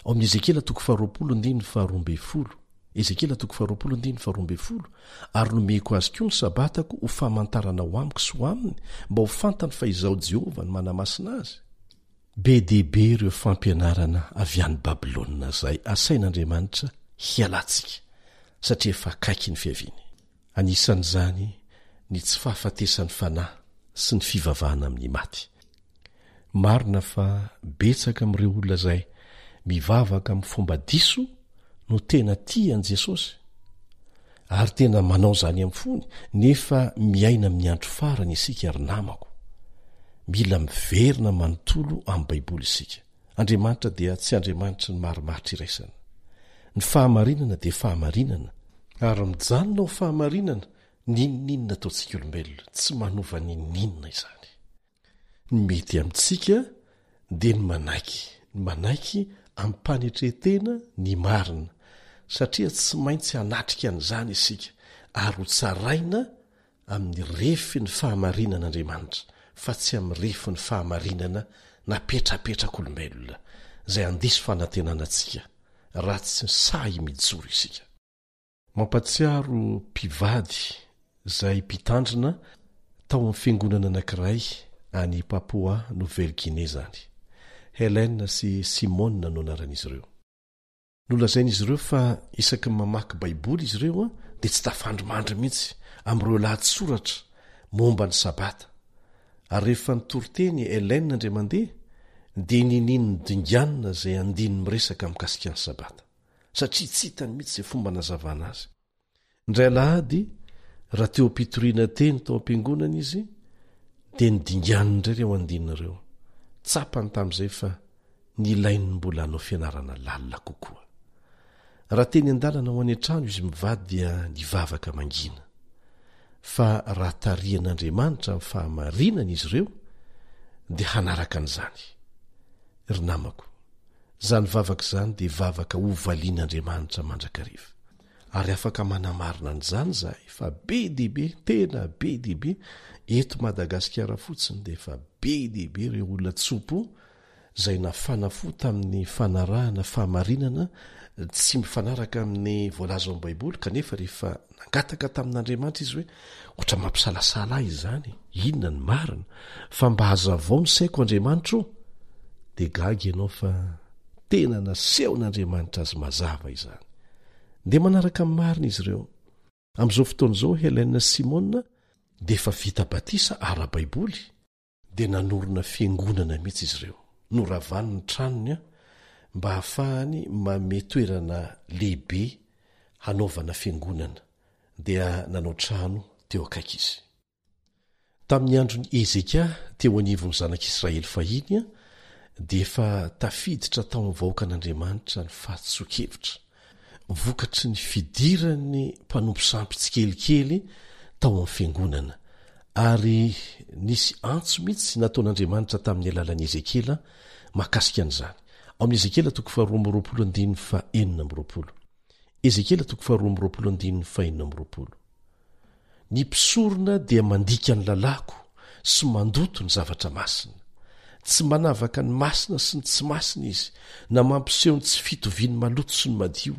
Ao amin'ny Ezekiela toko faharoapolo andininy faharoa ambin'ny folo, Ezekiela toko faharoapolo andininy faharoa ambin'ny folo, Ary nomeko azy koa ny Sabatako ho famantarana ho amiko sy ho aminy, mba ho fantany fa Izaho Jehovah no manamasina azy. Be dia be ireo fampianarana avy any Babylona izay asain'Andriamanitra hialantsika, satria efa akaiky ny fiaviany. Anisan'izany ny tsy fahafatesan'ny fanahy sy ny fivavahana amin'ny maty. Marina fa betsaka amin'ireo olona izay mivavaka amin'ny fomba diso no tena tia an'i Jesosy, ary tena manao izany amin'ny fony, nefa miaina amin'ny andro farany isika ry namako. Mila miverina manontolo amin'ny Baiboly isika. Andriamanitra dia tsy Andriamanitry ny marimaritra iraisana. Ny fahamarinana dia fahamarinana, ary mijanona ho fahamarinana n'inon'inona ataontsika olombelona, tsy manova n'inon'inona izany. Ny mety amintsika dia ny manaiky, ny manaiky amim-panetren-tena ny marina, satria tsy maintsy hanatrika an'izany isika ary ho tsaraina amin'ny refin'ny fahamarinan'Andriamanitra fa tsy amin'ny refin'ny fahamarinana napetrapetrak'olombelona izay handiso fanantenana antsika raha tsy sahy mijoro isika. Mampahatsiaro mpivady izay mpitandrina tao amin'ny fiangonana anankiray any Papua Nouvelle-Guinée izany. Helen sy Simon no anaran'izy ireo. Nolazain'izy ireo fa isaky ny mamaky Baiboly izy ireo dia tsy tafandrimandry mihitsy amin'ireo lahatsoratra momba ny Sabata. Ary rehefa nitory teny i Helen indray mandeha, dia niniany nodinganina izay andininy miresaka mikasika ny Sabata, satria tsy hitany mihitsy izay fomba nazavana azy. Indray alahady, raha teo am-pitoriana teny tao am-piangonana izy, dia nidinganiny indray ireo andininy ireo. Tsapany tamin'izay fa nilainy ny mbola hanao fianarana lalina kokoa. Raha teny an-dalana ho any an-trano izy mivady dia nivavaka mangina fa raha tarihan'Andriamanitra amin'ny fahamarinana izy ireo dia hanaraka an'izany. Ry namako, izany vavaka izany dia vavaka hovalian'Andriamanitra mandrakariva. Ary afaka manamarina an'izany izahay fa be dia be, tena be dia be, eto Madagasikara fotsiny dia efa be dia be ireo olona tso-po izay nafana fo tamin'ny fanarahana fahamarinana tsy mifanaraka amin'ny voalaza ao amin'ny Baiboly kanefa rehefa nangataka tamin'Andriamanitra izy hoe ohatra mampisalasala ahy izany, inona ny marina, fa mba hazavao ny saiko Andriamanitra ô, dia gaga ianao fa tena nasehon'Andriamanitra azy mazava izany. Dia manaraka ny marina izy ireo. Amin'izao fotoana izao Helen Simon dia efa vita batisa ara-baiboly, dia nanorina fiangonana mihitsy izy ireo. Noravany ny tranony mba hahafahany manome toerana lehibe hanaovana fiangonana, dia nanao trano teo akaiky izy. Tamin'ny andron'i Hezekia teo anivon'ny zanak'Israely fahiny, dia efa tafiditra tao amin'ny vahoakan'Andriamanitra ny fahadisoan-kevitra, vokatry ny fidiran'ny mpanompo sampy tsikelikely tao amin'ny fiangonana, ary nisy antso mihitsy nataon'Andriamanitra tamin'ny alalan'i Ezekiela mahakasika an'izany. Ao amin'ny Ezekiela toko faharoa amby roapolo andininy fahenina amby roapolo. Ezekiela toko faharoa amby roapolo andininy fahenina amby roapolo. Ny mpisorona dia mandika ny lalàko sy mandoto ny zavatra masina. Tsy manavaka ny masina sy ny tsy masina izy, na mampiseho ny tsy fitovian'ny maloto sy ny madio,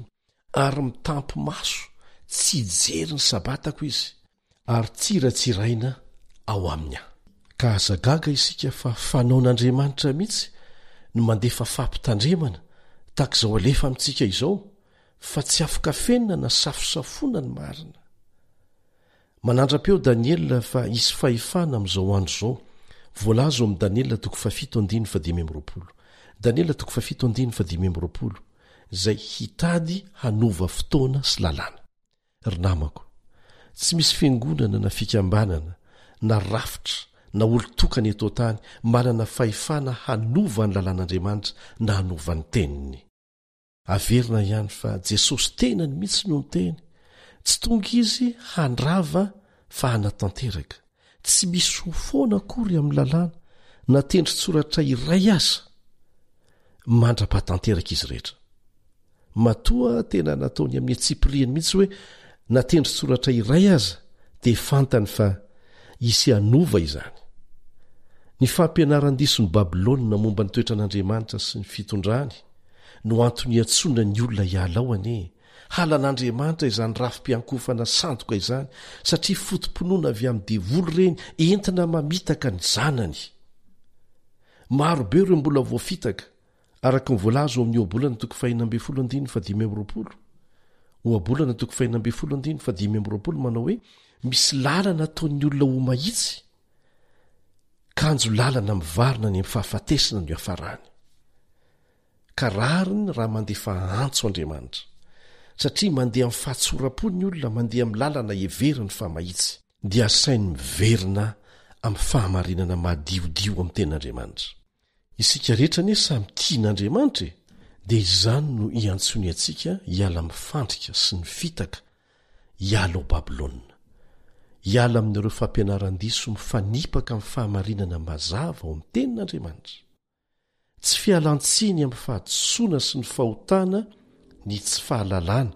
ary mitampi-maso tsy hijery ny Sabatako izy, ary tsiratsiraina ao aminy aho. Ka aza gaga isika fa fanaon'Andriamanitra mihitsy ny mandefa fampitandremana tahaka izao alefa amintsika izao, fa tsy afokafenina na safosafoana ny marina. Manandra-peo Daniela fa hisy fahefana amin'izao andro izao, voalaza ao amin'ny Daniela toko fahafito andininy fahadimy amby roapolo. Daniela toko fahafito andininy fahadimy amby roapolo, izay hitady hanova fotoana sy lalàna. Ry namako, tsy misy fiangonana na fikambanana na rafitra na olon-tokana eto an-tany manana fahefana hanova ny lalàn'Andriamanitra na hanova ny teniny. Averina ihany fa Jesosy tenany mihitsy no niteny, tsy tonga Izy handrava fa hanatanteraka. Tsy misy ho foana akory amin'ny lalàna na tendron-tsoratra iray aza mandra-pahatanteraka izy rehetra. Matoa tena nataony amin'ny antsipiriany mihitsy hoe na tendron-tsoratra iray aza dia fantany fa hisy hanova izany. Ny fampianaran-dison'i Babylona momba ny toetran'Andriamanitra sy ny fitondrany no antony iantsoana ny olona hiala ao anie. Halan'Andriamanitra izany rafi-piankofana sandoka izany, satria foto-pinoana avy amin'ny devoly ireny entina mamitaka ny zanany. Maro be ireo mbola voafitaka, araka ny voalaza ao amin'ny Ohabolana toko fahenina ambin'ny folo andininy fahadimy amby roapolo. Ohabolana toko fahenina ambin'ny folo andininy fahadimy amby roapolo manao hoe misy lalana ataon'ny olona ho mahitsy, kanjo lalana mivarina any amin'ny fahafatesana no iafarany. Ka rariny raha mandefa antso Andriamanitra, satria mandeha amin'ny fahatsoram-po ny olona mandeha amin'ny lalana heveriny fa mahitsy, dia asainy miverina amin'ny fahamarinana madiodio amin'ny tenin'Andriamanitra. Isika rehetra anie samy tian'Andriamanitra e! Dia izany no iantsoany antsika hiala amin'ny fandrika sy ny fitaka, hiala ao Babylona. Hiala amin'ireo fampianaran-diso mifanipaka amin'ny fahamarinana mazava ao amin'ny Tenin'Andriamanitra. Tsy fialan-tsiny amin'ny fahadisoana sy ny fahotana ny tsy fahalalana,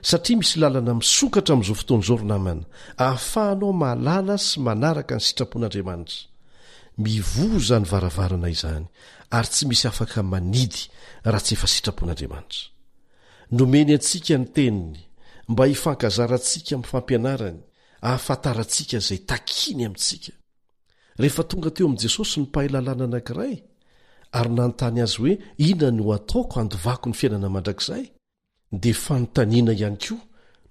satria misy lalana misokatra amin'izao fotoana izao ry namana, ahafahanao mahalala sy manaraka ny sitrapon'Andriamanitra. Mivoha izany varavarana izany ary tsy misy afaka manidy raha tsy efa sitrapon'Andriamanitra. Nomeny antsika ny Teniny mba hifankazarantsika amin'ny fampianarany, ahafantarantsika izay takiny amintsika. Rehefa tonga teo amin'i Jesosy ny mpahay lalàna anankiray ary nanontany azy hoe inona no ataoko handovako ny fiainana mandrakizay, dia fanontaniana ihany koa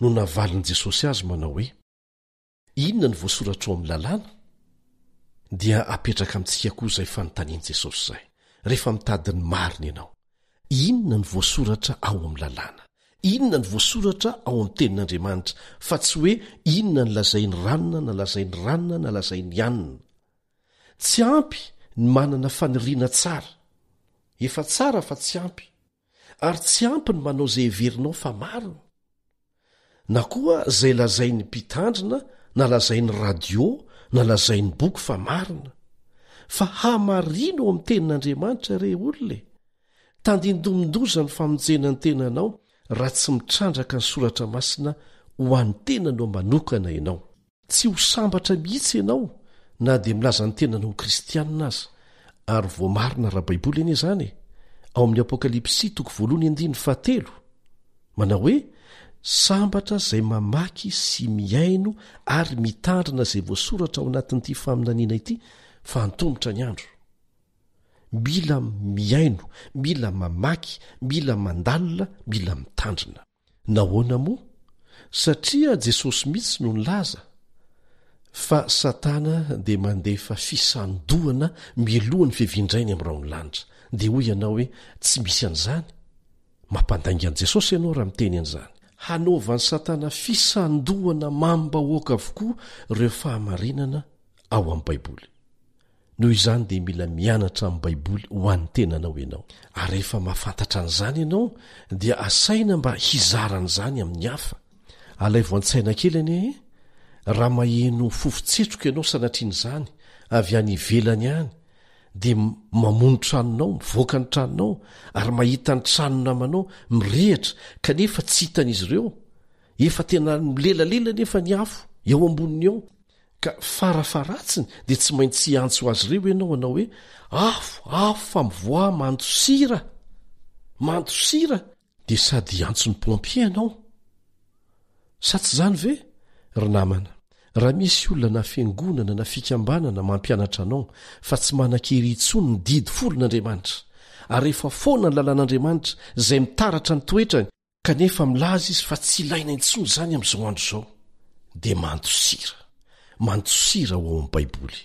no navalin'i Jesosy azy manao hoe, Inona no voasoratra ao amin'ny lalàna? Dia apetraka amintsika koa izay fanontanian'i Jesosy izay, rehefa mitady ny marina ianao. Inona no voasoratra ao amin'ny lalàna? Inona no voasoratra ao amin'ny Tenin'Andriamanitra? Fa tsy hoe inona no lazain'i ranona na lazain'i ranona na lazain'i anona. Tsy ampy ny manana faniriana tsara. Efa tsara fa tsy ampy. Ary tsy ampy ny manao izay heverinao fa marina. Na koa izay lazain'ny mpitandrina na lazain'ny radio na lazain'ny boky fa marina. Fa hamarino ao amin'ny tenin'Andriamanitra re olona e! Tandindomin-doza ny famonjena ny tenanao raha tsy mitrandraka ny soratra masina ho an'ny tenanao manokana ianao. Tsy ho sambatra mihitsy ianao na dia milaza ny tenany ho kristianina aza, ary voamarina ara-baiboly anie izany e! Ao amin'ny Apokalypsy toko voalohany andininy fahatelo, manao hoe, Sambatra izay mamaky sy mihaino ary mitandrina izay voasoratra ao anatin'ity faminaniana ity fa antomotra ny andro. Mila mihaino, mila mamaky, mila mandalina, mila mitandrina. Nahoana moa? Satria Jesosy mihitsy no nilaza fa Satana dia mandefa fisandohana mialoha ny fiavian-dRainy amin'ny rahon'ny lanitra. Dia hoy ianao hoe tsy misy an'izany? Mampandainga an'i Jesosy ianao raha miteny an'izany. Hanaovan'i Satana fisandohana mamim-bahoaka avokoa ireo fahamarinana ao amin'ny Baiboly. Noho izany dia mila mianatra amin'ny Baiboly ho an'ny tenanao ianao. Ary rehefa mahafantatra an'izany ianao dia asaina mba hizara an'izany amin'ny hafa. Alaivo an-tsaina kely anie e! Raha maheno fofon-tsetroka ianao sanatrian'izany avy any ivelany any dia mamono tranonao, mivoaka ny tranonao ary mahita ny tranon'ny namanao mirehitra kanefa tsy hitan'izy ireo. Efa tena milelalela anefa ny afo eo amboniny eo. Ka farafaharatsiny dia tsy maintsy hiantso azy ireo ianao hanao hoe, Afo, afo fa mivoaha mandosira! Mandosira! Dia sady hiantso ny pompier ianao. Sa tsy izany ve? Ry namana, raha misy olona na fiangonana na fikambanana mampianatra anao fa tsy manan-kery intsony ny didy folon'Andriamanitra, ary efa foana ny lalàn'Andriamanitra izay mitaratra ny toetrany, Kanefa milaza izy fa tsy ilaina intsony izany amin'izao andro izao. Dia mandosira. Mandosira ho ao amin'ny Baiboly.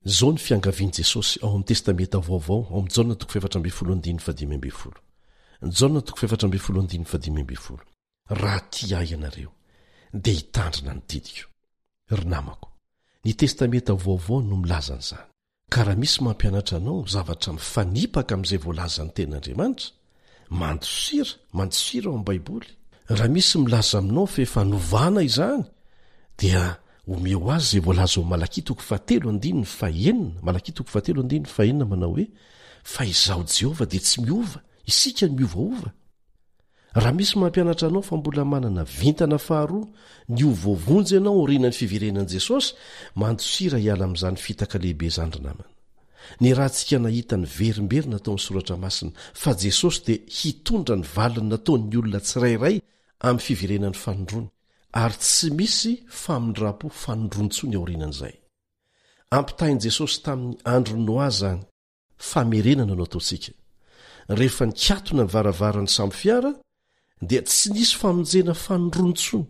Izao ny fiangavian'i Jesosy ao amin'ny Testamenta Vaovao, ao amin'ny Jaona toko faha-14 andininy faha-15. Jaona toko faha-14 andininy faha-15. Raha tia ahy ianareo, dia hitandrina ny didiko. Ry namako, ny Testamenta Vaovao no milaza an'izany. Ka raha misy mampianatra anao zavatra mifanipaka amin'izay voalazan'ny Tenin'Andriamanitra, mandosira, mandosira ao amin'ny Baiboly. Raha misy milaza aminao fa efa novana izany, dia omeo azy izay voalaza ao Malakia toko fahatelo andininy fahenina, Malakia toko fahatelo andininy fahenina manao hoe, Fa izaho Jehovah dia tsy miova, isika no miovaova. Raha misy mampianatra anao fa mbola manana vintana faharoa ny ho voavonjy ianao aorianan'ny fiverenan'i Jesosy, mandosira hiala amin'izany fitaka lehibe izany ry namana. Niarahantsika nahita niverimberina tao amin'ny Soratra Masina fa Jesosy dia hitondra ny valiny nataon'ny olona tsirairay amin'ny fiverenany fanindroany, ary tsy misy famindram-po fanindroany intsony aorianan'izay. Ampitahain'i Jesosy tamin'ny andron'i Noa izany. Famerenana no ataontsika. Rehefa nikatona ny varavaran'ny sambo fiara dia tsy nisy famonjena fanindroany intsony,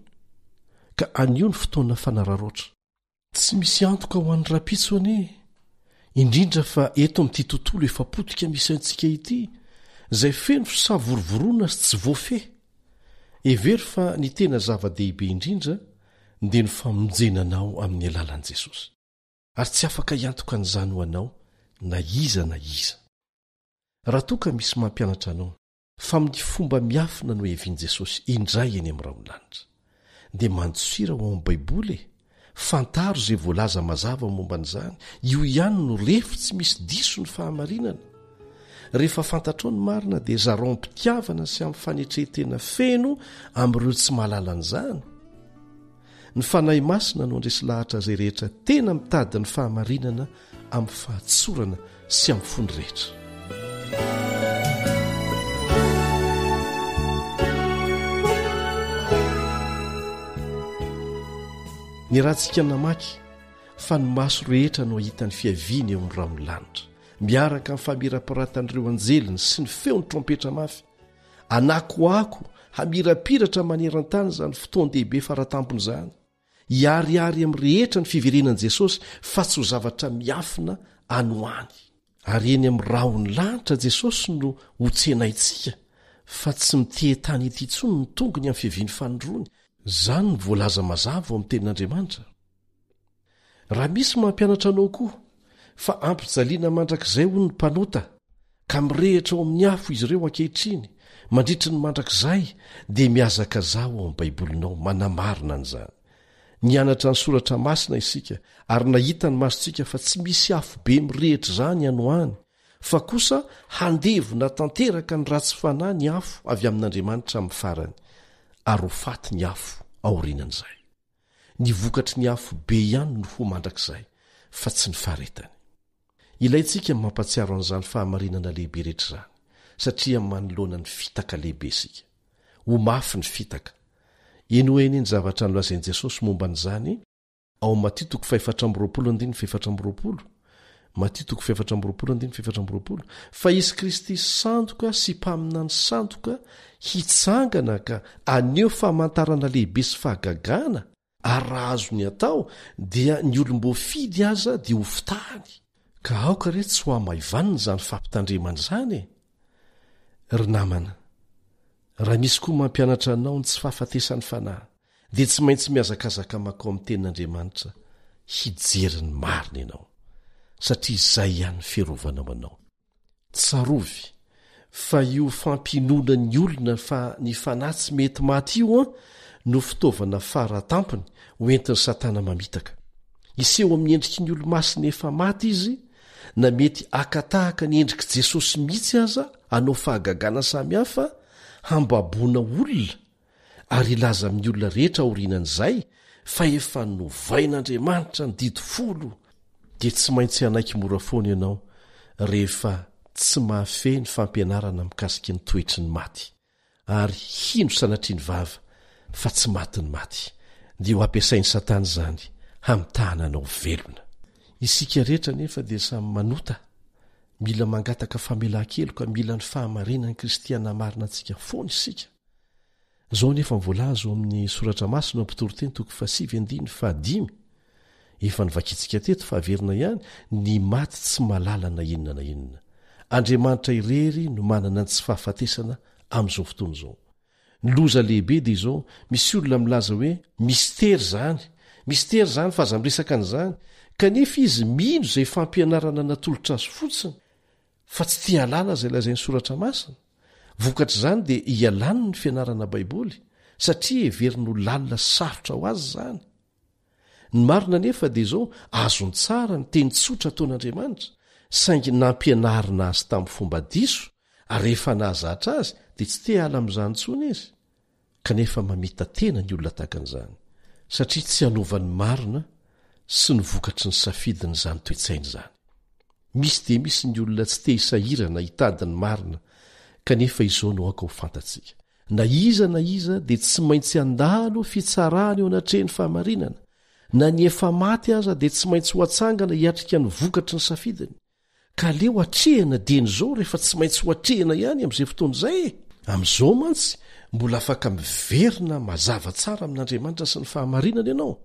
ka anio ny fotoana fanararaotra. Tsy misy antoka ho an'ny rahampitso anie, indrindra fa eto amin'ity tontolo efa potika misy antsika ity, izay feno fisavorovoroana sy tsy voafehy. Hevero fa ny tena zava-dehibe indrindra dia ny famonjena anao amin'ny alalan'i Jesosy. Ary tsy afaka hiantoka an'izany ho anao na iza na iza. Raha toa ka misy mampianatra anao fa amin'ny fomba miafina no hevian'i Jesosy indray eny amin'ny rahon'ny lanitra, dia mandosira ho ao amin'ny Baiboly e! Fantaro izay voalaza mazava momba an'izany, io ihany no refy tsy misy diso ny fahamarinana. Rehefa fantatrao ny marina dia zarao amim-pitiavana sy amin'ny fanetren-tena feno amin'ireo tsy mahalala an'izany. Ny Fanahy Masina no handresy lahatra izay rehetra tena mitady ny fahamarinana amin'ny fahatsorana sy amin'ny fony rehetra. Niarahantsika namaky fa ny maso rehetra no hahita ny fiaviany eo amin'ny rahon'ny lanitra, miaraka amin'ny famirapiratan'ireo anjeliny sy ny feon'ny trompetra mafy. Anakoako hamirapiratra maneran-tany izany fotoan-dehibe faratampony izany. Hiharihary amin'ny rehetra ny fiverenan'i Jesosy fa tsy ho zavatra miafina any ho any. Ary eny amin'ny rahon'ny lanitra Jesosy no hotsenaintsika fa tsy mitehe-tany ety intsony ny tongony amin'ny fiaviany fanindroany. Izany no voalaza mazava ao amin'ny Tenin'Andriamanitra. Raha misy mampianatra anao koa fa ampijaliana mandrakizay hono ny mpanota ka mirehitra ao amin'ny afo izy ireo ankehitriny mandritry ny mandrakizay dia mihazakazaha ao amin'ny Baibolinao manamarina an'izany. Nianatra ny soratra masina isika ary nahita ny masontsika fa tsy misy afo be mirehitra izany any ho any fa kosa handevona tanteraka ny ratsy fanahy ny afo avy amin'Andriamanitra amin'ny farany ary ho faty ny afo aorianan'izay. Ny vokatry ny afo be ihany no ho mandrakizay fa tsy ny faharetany. Ilaintsika ny mampahatsiaro an'izany fahamarinana lehibe rehetra izany, satria manoloana ny fitaka lehibe isika. Ho mafy ny fitaka. Henoy anie ny zavatra nolazain'i Jesosy momba an'izany ao amin'ny Matio toko fahefatra amby 20 andininy fahefatra amby 20, Matio toko fahefatra amby 20 andininy fahefatra amby 20, fa hisy Kristy sandoka sy mpaminany sandoka hitsangana ka haneho famantarana lehibe sy fahagagana, ary raha azony atao dia ny olom-boafidy aza dia hofitahany. Ka aoka re tsy ho hamaivanina izany fampitandremana izany e! Ry namana, raha misy koa mampianatra anao ny tsy fahafatesan'ny fanahy, dia tsy maintsy mihazakazaka mankao amin'ny Tenin'Andriamanitra hijery ny marina ianao, satria izay ihany ny fiarovanao anao. Tsarovy fa io fampinoana ny olona fa ny fanahy tsy mety maty io an no fitaovana fara tampony ho entin'i Satana mamitaka. Hiseho amin'ny endriky ny olo-masina efa maty izy na mety haka tahaka ny endrik'i Jesosy mihitsy aza hanao fahagagana samihafa hambaboana olona ary hilaza amin'ny olona rehetra aorianan'izay fa efa novain'Andriamanitra ny didy folo, dia tsy maintsy hanaiky mora foana ianao rehefa tsy mahafehy ny fampianarana mikasika ny toetry ny maty, ary hino sanatria ny vava fa tsy maty ny maty, dia ho ampiasain'i Satana izany hamitahana anao velona. Isika rehetra anefa dia samy manota, mila mangataka famelan-keloka, mila ny fahamarinan'i Kristy hanamarina antsika foana isika. Izao anefa ny voalaza ao amin'ny Soratra Masina ao Mpitoriteny toko fahasivy andininy fahadimy, efa novakintsika teto fa averina ihany, ny maty tsy mahalala na inona na inona. Andriamanitra irery no manana ny tsy fahafatesana amin'izao fotoana izao. Ny loza lehibe dia izao, misy olona milaza hoe mistery izany, mistery izany fa aza miresaka an'izany, kanefa izy mino izay fampianarana natolotra azy fotsiny, fa tsy tia hahalala izay lazain'ny Soratra Masina. Vokatr'izany dia ialany ny fianarana Baiboly, satria heveriny ho lalina sy sarotra ho azy izany. Ny marina anefa dia izao, azony tsara ny teny tsotra ataon'Andriamanitra, saingy nampianarina azy tamin'ny fomba diso, ary rehefa nahazatra azy dia tsy te hiala amin'izany intsony izy. Kanefa mamita-tena ny olona tahaka an'izany, satria tsy hanova ny marina sy ny vokatry ny safidiny izany toe-tsaina izany. Misy dia misy ny olona tsy te hisahirana hitady ny marina, kanefa izao no aoka ho fantatsika, na iza na iza dia tsy maintsy handalo fitsarana eo anatrehan'ny fahamarinana, na ny efa maty aza dia tsy maintsy ho atsangana hiatrika ny vokatry ny safidiny. Ka aleo atrehina dieny izao rehefa tsy maintsy ho atrehina ihany amin'izay fotoana izay e! Amin'izao mantsy mbola afaka miverina mazava tsara amin'Andriamanitra sy ny fahamarinana ianao,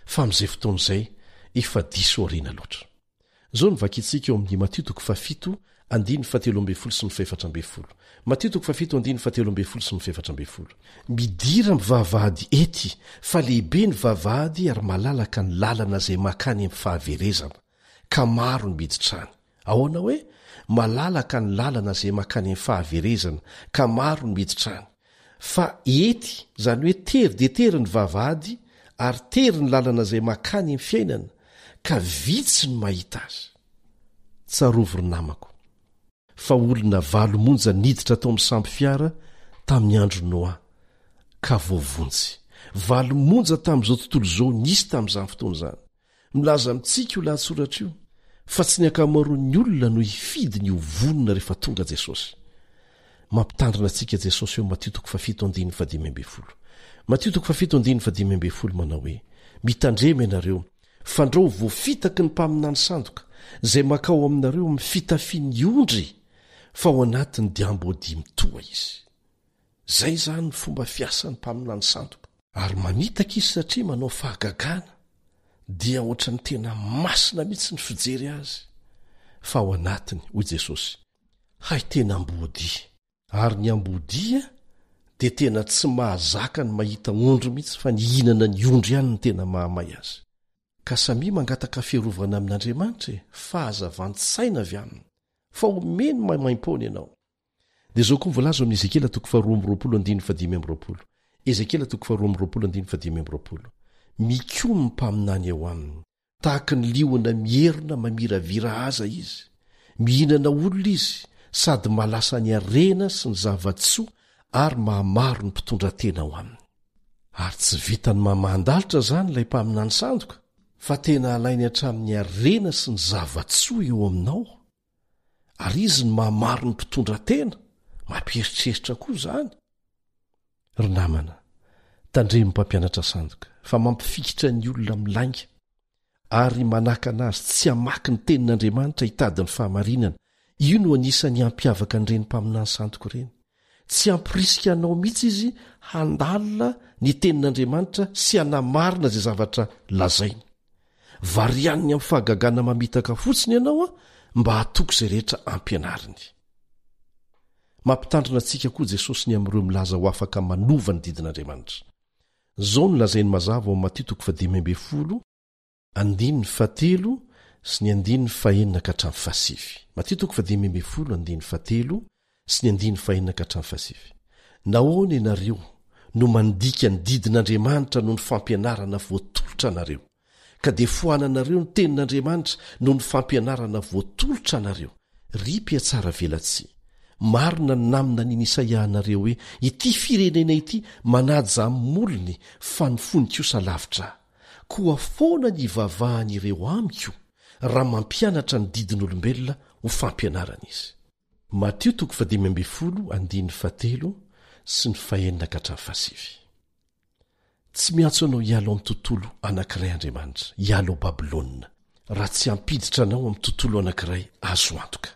fa amin'izay fotoana izay efa diso aoriana loatra. Izao no vakintsika eo amin'ny Matio toko fahafito andininy fahatelo ambin'ny folo sy ny fahefatra ambin'ny folo. Matio toko fahafito andininy fahatelo ambin'ny folo sy ny fahefatra ambin'ny folo. Midira amin'ny vavahady ety, fa lehibe ny vavahady ary malalaka ny lalana izay mankany amin'ny fahaverezana. ka maro ny miditra any. Ahoana hoe? Malalaka ny lalana izay mankany amin'ny fahaverezana, ka maro no miditra any. Fa ety, izany hoe tery dia tery ny vavahady ary tery ny lalana izay mankany amin'ny fiainana, ka vitsy no mahita azy. Tsarovy ry namako, fa olona valo monja niditra tao amin'ny sambo fiara tamin'ny andron'i Noa, ka voavonjy. Valo monja tamin'izao tontolo izao nisy tamin'izany fotoana izany. Milaza amintsika io lahatsoratra io fa tsy ny ankamaroan'ny olona no hifidy ny ho vonona rehefa tonga Jesosy. Mampitandrina antsika Jesosy eo Matio toko fahafito andininy fahadimy ambin'ny folo. Matio toko fahafito andininy fahadimy ambin'ny folo manao hoe, Mitandrema ianareo, fandrao voafitaky ny mpaminany sandoka, izay mankao aminareo amin'ny fitafian'ny ondry, fa ao anatiny dia amboadia mitoha izy. Izay izany ny fomba fiasan'ny mpaminany sandoka. Ary mamitaka izy satria manao fahagagana, dia ohatran'ny tena masina mihitsy ny fijery azy, fa ao anatiny, hoy Jesosy, hay tena amboadia. Ary ny amboadia dia tena tsy mahazaka ny mahita ondry mihitsy fa ny hihinana ny ondry ihany no tena mahamay azy. Ka samia mangataka fiarovana amin'Andriamanitra e, fahazavan-tsaina avy aminy, fa omeny maimaimpoana ianao. Dia izao koa ny voalaza ao amin'ny Ezekiela toko faharoa amby roapolo andininy fahadimy amby roapolo. Ezekiela toko faharoa amby roapolo andininy fahadimy amby roapolo. Mikomy ny mpaminany eo aminy. Tahaka ny liona mierona mamiravira aza izy. Mihinana olona izy sady mahalasa ny harena sy ny zava-tsoa ary mahamaro ny mpitondra tena ao aminy. Ary tsy vitan'ny mamahan-dalitra izany ilay mpaminany sandoka fa tena alainy hatramin'ny harena sy ny zava-tsoa eo aminao. Ary izy no mahamaro ny mpitondra tena, mampieritreritra koa izany. Ry namana, tandremo mpampianatra sandoka fa mampifikitra ny olona amin'ny lainga ary manakana azy tsy hamaky ny tenin'Andriamanitra hitady ny fahamarinana. Io no anisan'ny hampiavaka an'ireny mpaminany sandoka ireny. Tsy hampirisika anao mihitsy izy handalina ny tenin'Andriamanitra sy hanamarina izay zavatra lazainy. Varianiny amin'ny fahagagana mamitaka fotsiny ianao mba hatoky izay rehetra ampianariny. Mampitandrina antsika koa Jesosy ny amin'ireo milaza ho afaka manova ny didin'Andriamanitra. Izao no lazainy mazava ao amin'ny Matio toko fahadimy ambin'ny folo, andininy fahatelo sy ny andininy fahenina ka hatramin'ny fahasivy. Matio toko fahadimy ambin'ny folo, andininy fahatelo sy ny andininy fahenina ka hatramin'ny fahasivy. Nahoana ianareo no mandika ny didin'Andriamanitra noho ny fampianarana voatolotra anareo, ka dia foananareo ny tenin'Andriamanitra noho ny fampianarana voatolotra anareo? Ry mpihatsaravelatsihy, marina ny naminanian'i Isaia anareo hoe, Ity firenena ity manaja amin'ny molony, fa ny fony kosa lavitra Ahy. Koa foana ny hivavahan'ireo amiko raha mampianatra ny didin'olombelona ho fampianarana izy. Matio toko fahadimy ambin'ny folo andininy fahatelo sy ny fahenina ka hatramin'ny fahasivy. Tsy miantso anao hiala ao amin'ny tontolo anankiray Andriamanitra, hiala ao Babylona, raha tsy hampiditra anao amin'ny tontolo anankiray azo antoka.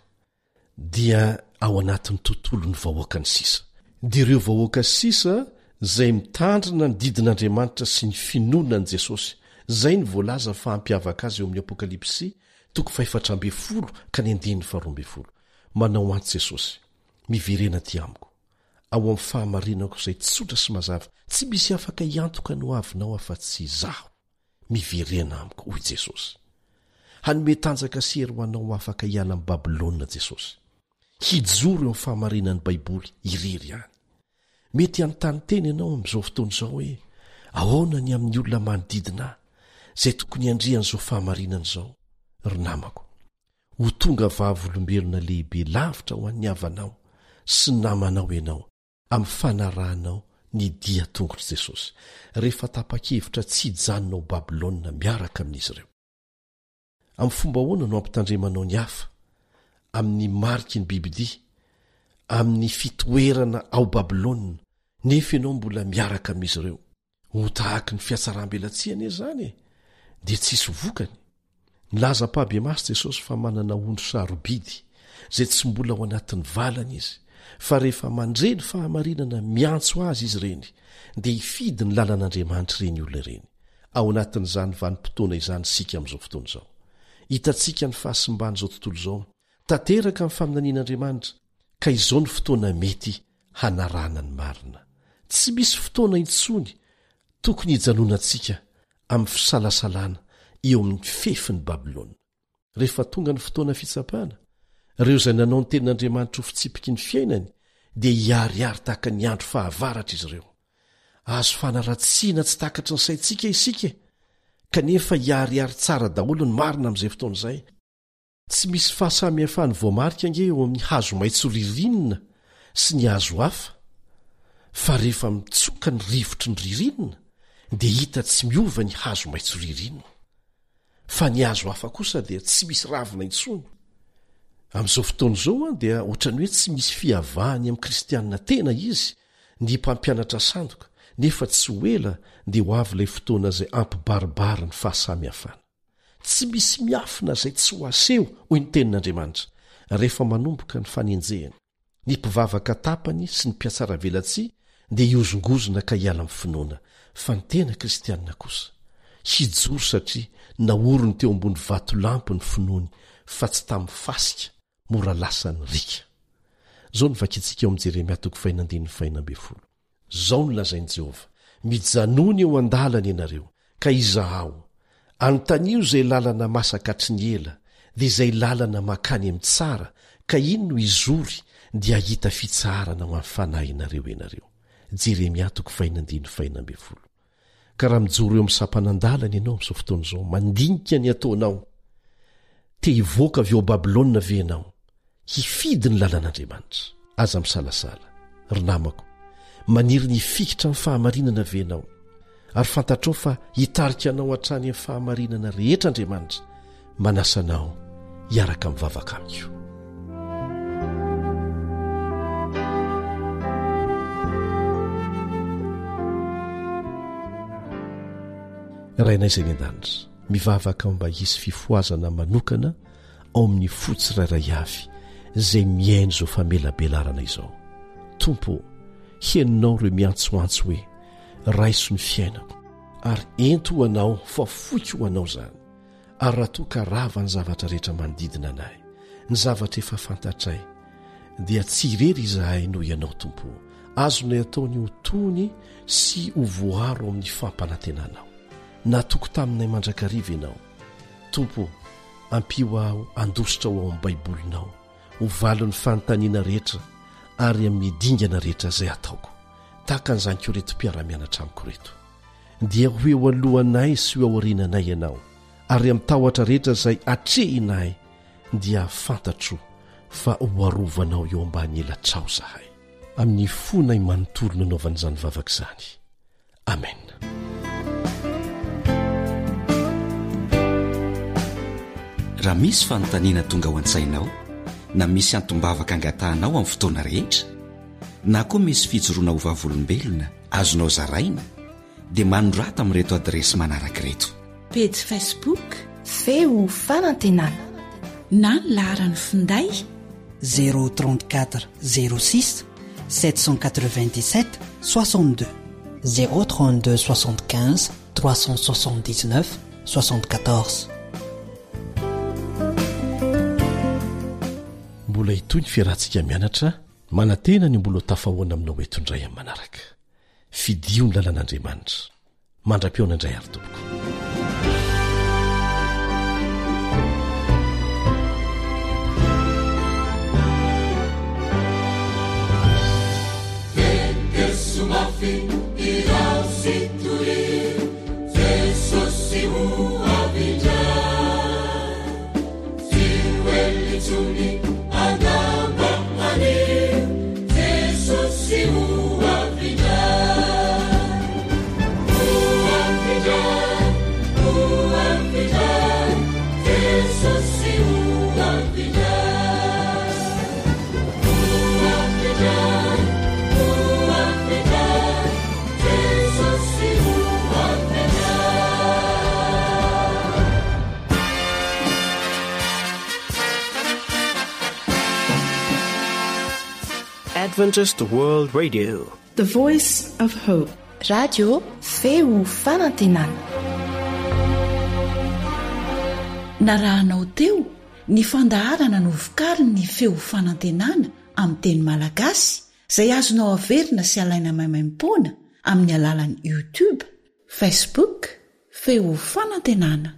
Dia ao anatin'ny tontolon'ny vahoakany sisa. Dia ireo vahoaka sisa izay mitandrina ny didin'Andriamanitra sy ny finoana an'i Jesosy. Izay no voalaza fa hampiavaka azy eo amin'ny Apokalypsy toko fahefatra ambin'ny folo ka ny andininy faharoa ambin'ny folo. Manao antso Jesosy, Miverena aty amiko. Ao amin'ny fahamarinako izay tsotra sy mazava, tsy misy afaka hiantoka ny hoavinao afa-tsy Izaho. Miverena amiko, hoy Jesosy. Hanome tanjaka sy hery ho anao ho afaka hiala amin'i Babylona Jesosy. Hijoro eo amin'ny fahamarinan'ny Baiboly irery ihany. Mety hanontany tena ianao amin'izao fotoana izao hoe, 'Ahoana ny amin'ny olona manodidina ahy, izay tokony handre an'izao fahamarinana izao? Ry namako, ho tonga vavolombelona lehibe lavitra ho an'ny havanao sy ny namanao ianao amin'ny fanarahanao ny dian-tongotr'i Jesosy, rehefa tapa-kevitra tsy hijanona ao Babylona miaraka amin'izy ireo. Amin'ny fomba ahoana no hampitandremanao ny hafa amin'ny mariky ny bibidia, amin'ny fitoerana ao Babylona, nefa ianao mbola miaraka amin'izy ireo? Ho tahaky ny fihatsaram-belatsihy anie izany e! Dia tsy hisy vokany. Nilaza ampahibemaso Jesosy fa manana ondry sarobidy izay tsy mbola ao anatin'ny valany izy, fa rehefa mandre ny fahamarinana miantso azy izy ireny, dia hifidy ny lalan'Andriamanitra ireny olona ireny. Ao anatin'izany vanim-potoana izany isika amin'izao fotoana izao. Hitantsika ny fahasimban'izao tontolo izao. Tanteraka ny faminanian'Andriamanitra, ka izao no fotoana mety hanarahana ny marina. Tsy misy fotoana intsony tokony hijanonantsika amin'ny fisalasalana eo amin'ny fefin'i Babylona. Rehefa tonga ny fotoana fitsapana, Ireo izay nanao ny tenin'Andriamanitra ho fitsipiky ny fiainany dia hiharihary tahaka ny andro fahavaratra izy ireo. Azo fanaratsiana tsy takatry ny saintsika isika e! Kanefa hiharihary tsara daholo ny marina amin'izay fotoana izay. Tsy misy fahasamihafany voamarika ange eo amin'ny hazo maitso ririnina sy ny hazo hafa, fa rehefa mitsoka ny rivotry ny ririnina dia hita tsy miova ny hazo maitso ririnina. Fa ny hazo hafa kosa dia tsy misy ravina intsony. Amin'izao fotoana izao dia ohatran'ny hoe tsy misy fiavahany amin'ny kristianina tena izy ny mpampianatra sandoka, nefa tsy ho ela dia ho avy ilay fotoana izay hampibaribary ny fahasamihafana. Tsy misy miafina izay tsy ho aseho, hoy ny Tenin'Andriamanitra, rehefa manomboka ny fanenjehana. Ny mpivavaka tapany sy ny mpihatsaravelatsihy dia hihozongozona ka hiala amin'ny finoana, fa ny tena Kristianina kosa, hijoro satria naoriny teo ambony vatolampy ny finoany fa tsy tamin'ny fasika mora lasan'ny riaka. Izao no vakintsika ao amin'ny Jeremia toko fahina andininy fahena ambin'ny folo. Izao no lazain'i Jehovah, Mijanòna eo an-dalana ianareo, ka izahao. Anontanio izay lalana masaka hatry ny ela, dia izay lalana mankany amin'ny tsara, ka iny no hizory, dia hahita fitsaharana ho an'ny fanahinareo ianareo. Jeremia toko fahiny andininy fahena ambin'ny folo. Ka raha mijoro eo amin'ny sampanan-dalana ianao amin'izao fotoana izao, mandinika ny ataonao, te hivoaka avy ao Babylona ve ianao? Hifidy ny lalan'Andriamanitra. Aza misalasala, ry namako. Maniry ny hifikitra amin'ny fahamarinana ve ianao? Ary fantatrao fa hitarika anao hatrany amin'ny fahamarinana rehetra Andriamanitra. Manasa anao hiaraka mivavaka amiko. Rainay izay any an-danitra, mivavaka aho mba hisy fifohazana manokana ao amin'ny fo tsirairay avy izay mihaino izao famelabelarana izao. Tompo ô, henonao ireo miantsoantso hoe, Raiso ny fiainako, ary ento ho Anao fa foiko ho Anao izany. Ary raha toa ka rava ny zavatra rehetra manodidina anay, ny zavatra efa fantatray, dia tsy irery izahay noho Ianao, Tompo ô. Azonay atao ny ho tony sy ho voaro amin'ny fampanantenanao. Natoky taminay mandrakariva Ianao. Tompo ô, ampio aho handositra ho ao amin'ny Baibolinao, ho valin'ny fanontaniana rehetra ary amin'ny dingana rehetra izay ataoko. Tahaka an'izany koa ireto mpiara-mianatra amiko ireto. Dia ho eo alohanay sy ho eo aoriananay Ianao, ary amin'ny tahotra rehetra izay atrehinay dia fantatro fa ho arovanao eo ambany elatrao izahay. Amin'ny fonay manontolo nanaovana izany vavaka izany. Amena. Raha misy fanontaniana tonga ao an-tsainao, na misy antom-bavaka angatahanao amin'ny fotoana rehetra, na koa misy fijoroana ho vavolombelona azonao zaraina, dia manorata amin'ireto adiresy manaraka ireto. Pejy Facebook Feo Fanantenana. Na ny laharan'ny finday. 034 06 797 62. 032 75 379 74. Mbola hitohy ny fiarahantsika mianatra, manantena ny mbola ho tafahoana aminao eto indray amin'ny manaraka. Fidio ny lalan'Andriamanitra. Mandra-pihaona indray ary tompoko. Adventist World Radio. The Voice of Hope. Radio Feo Fanantenana. Narahanao teo ny fandaharana novokarin'ny Feo Fanantenana amin'ny teny malagasy izay azonao averina sy alaina maimaimpoana amin'ny alalan'ny YouTube, Facebook, Feo Fanantenana.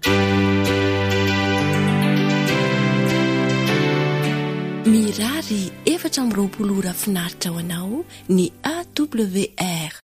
Mirary 24 ora finaritra ho anao ny AWR.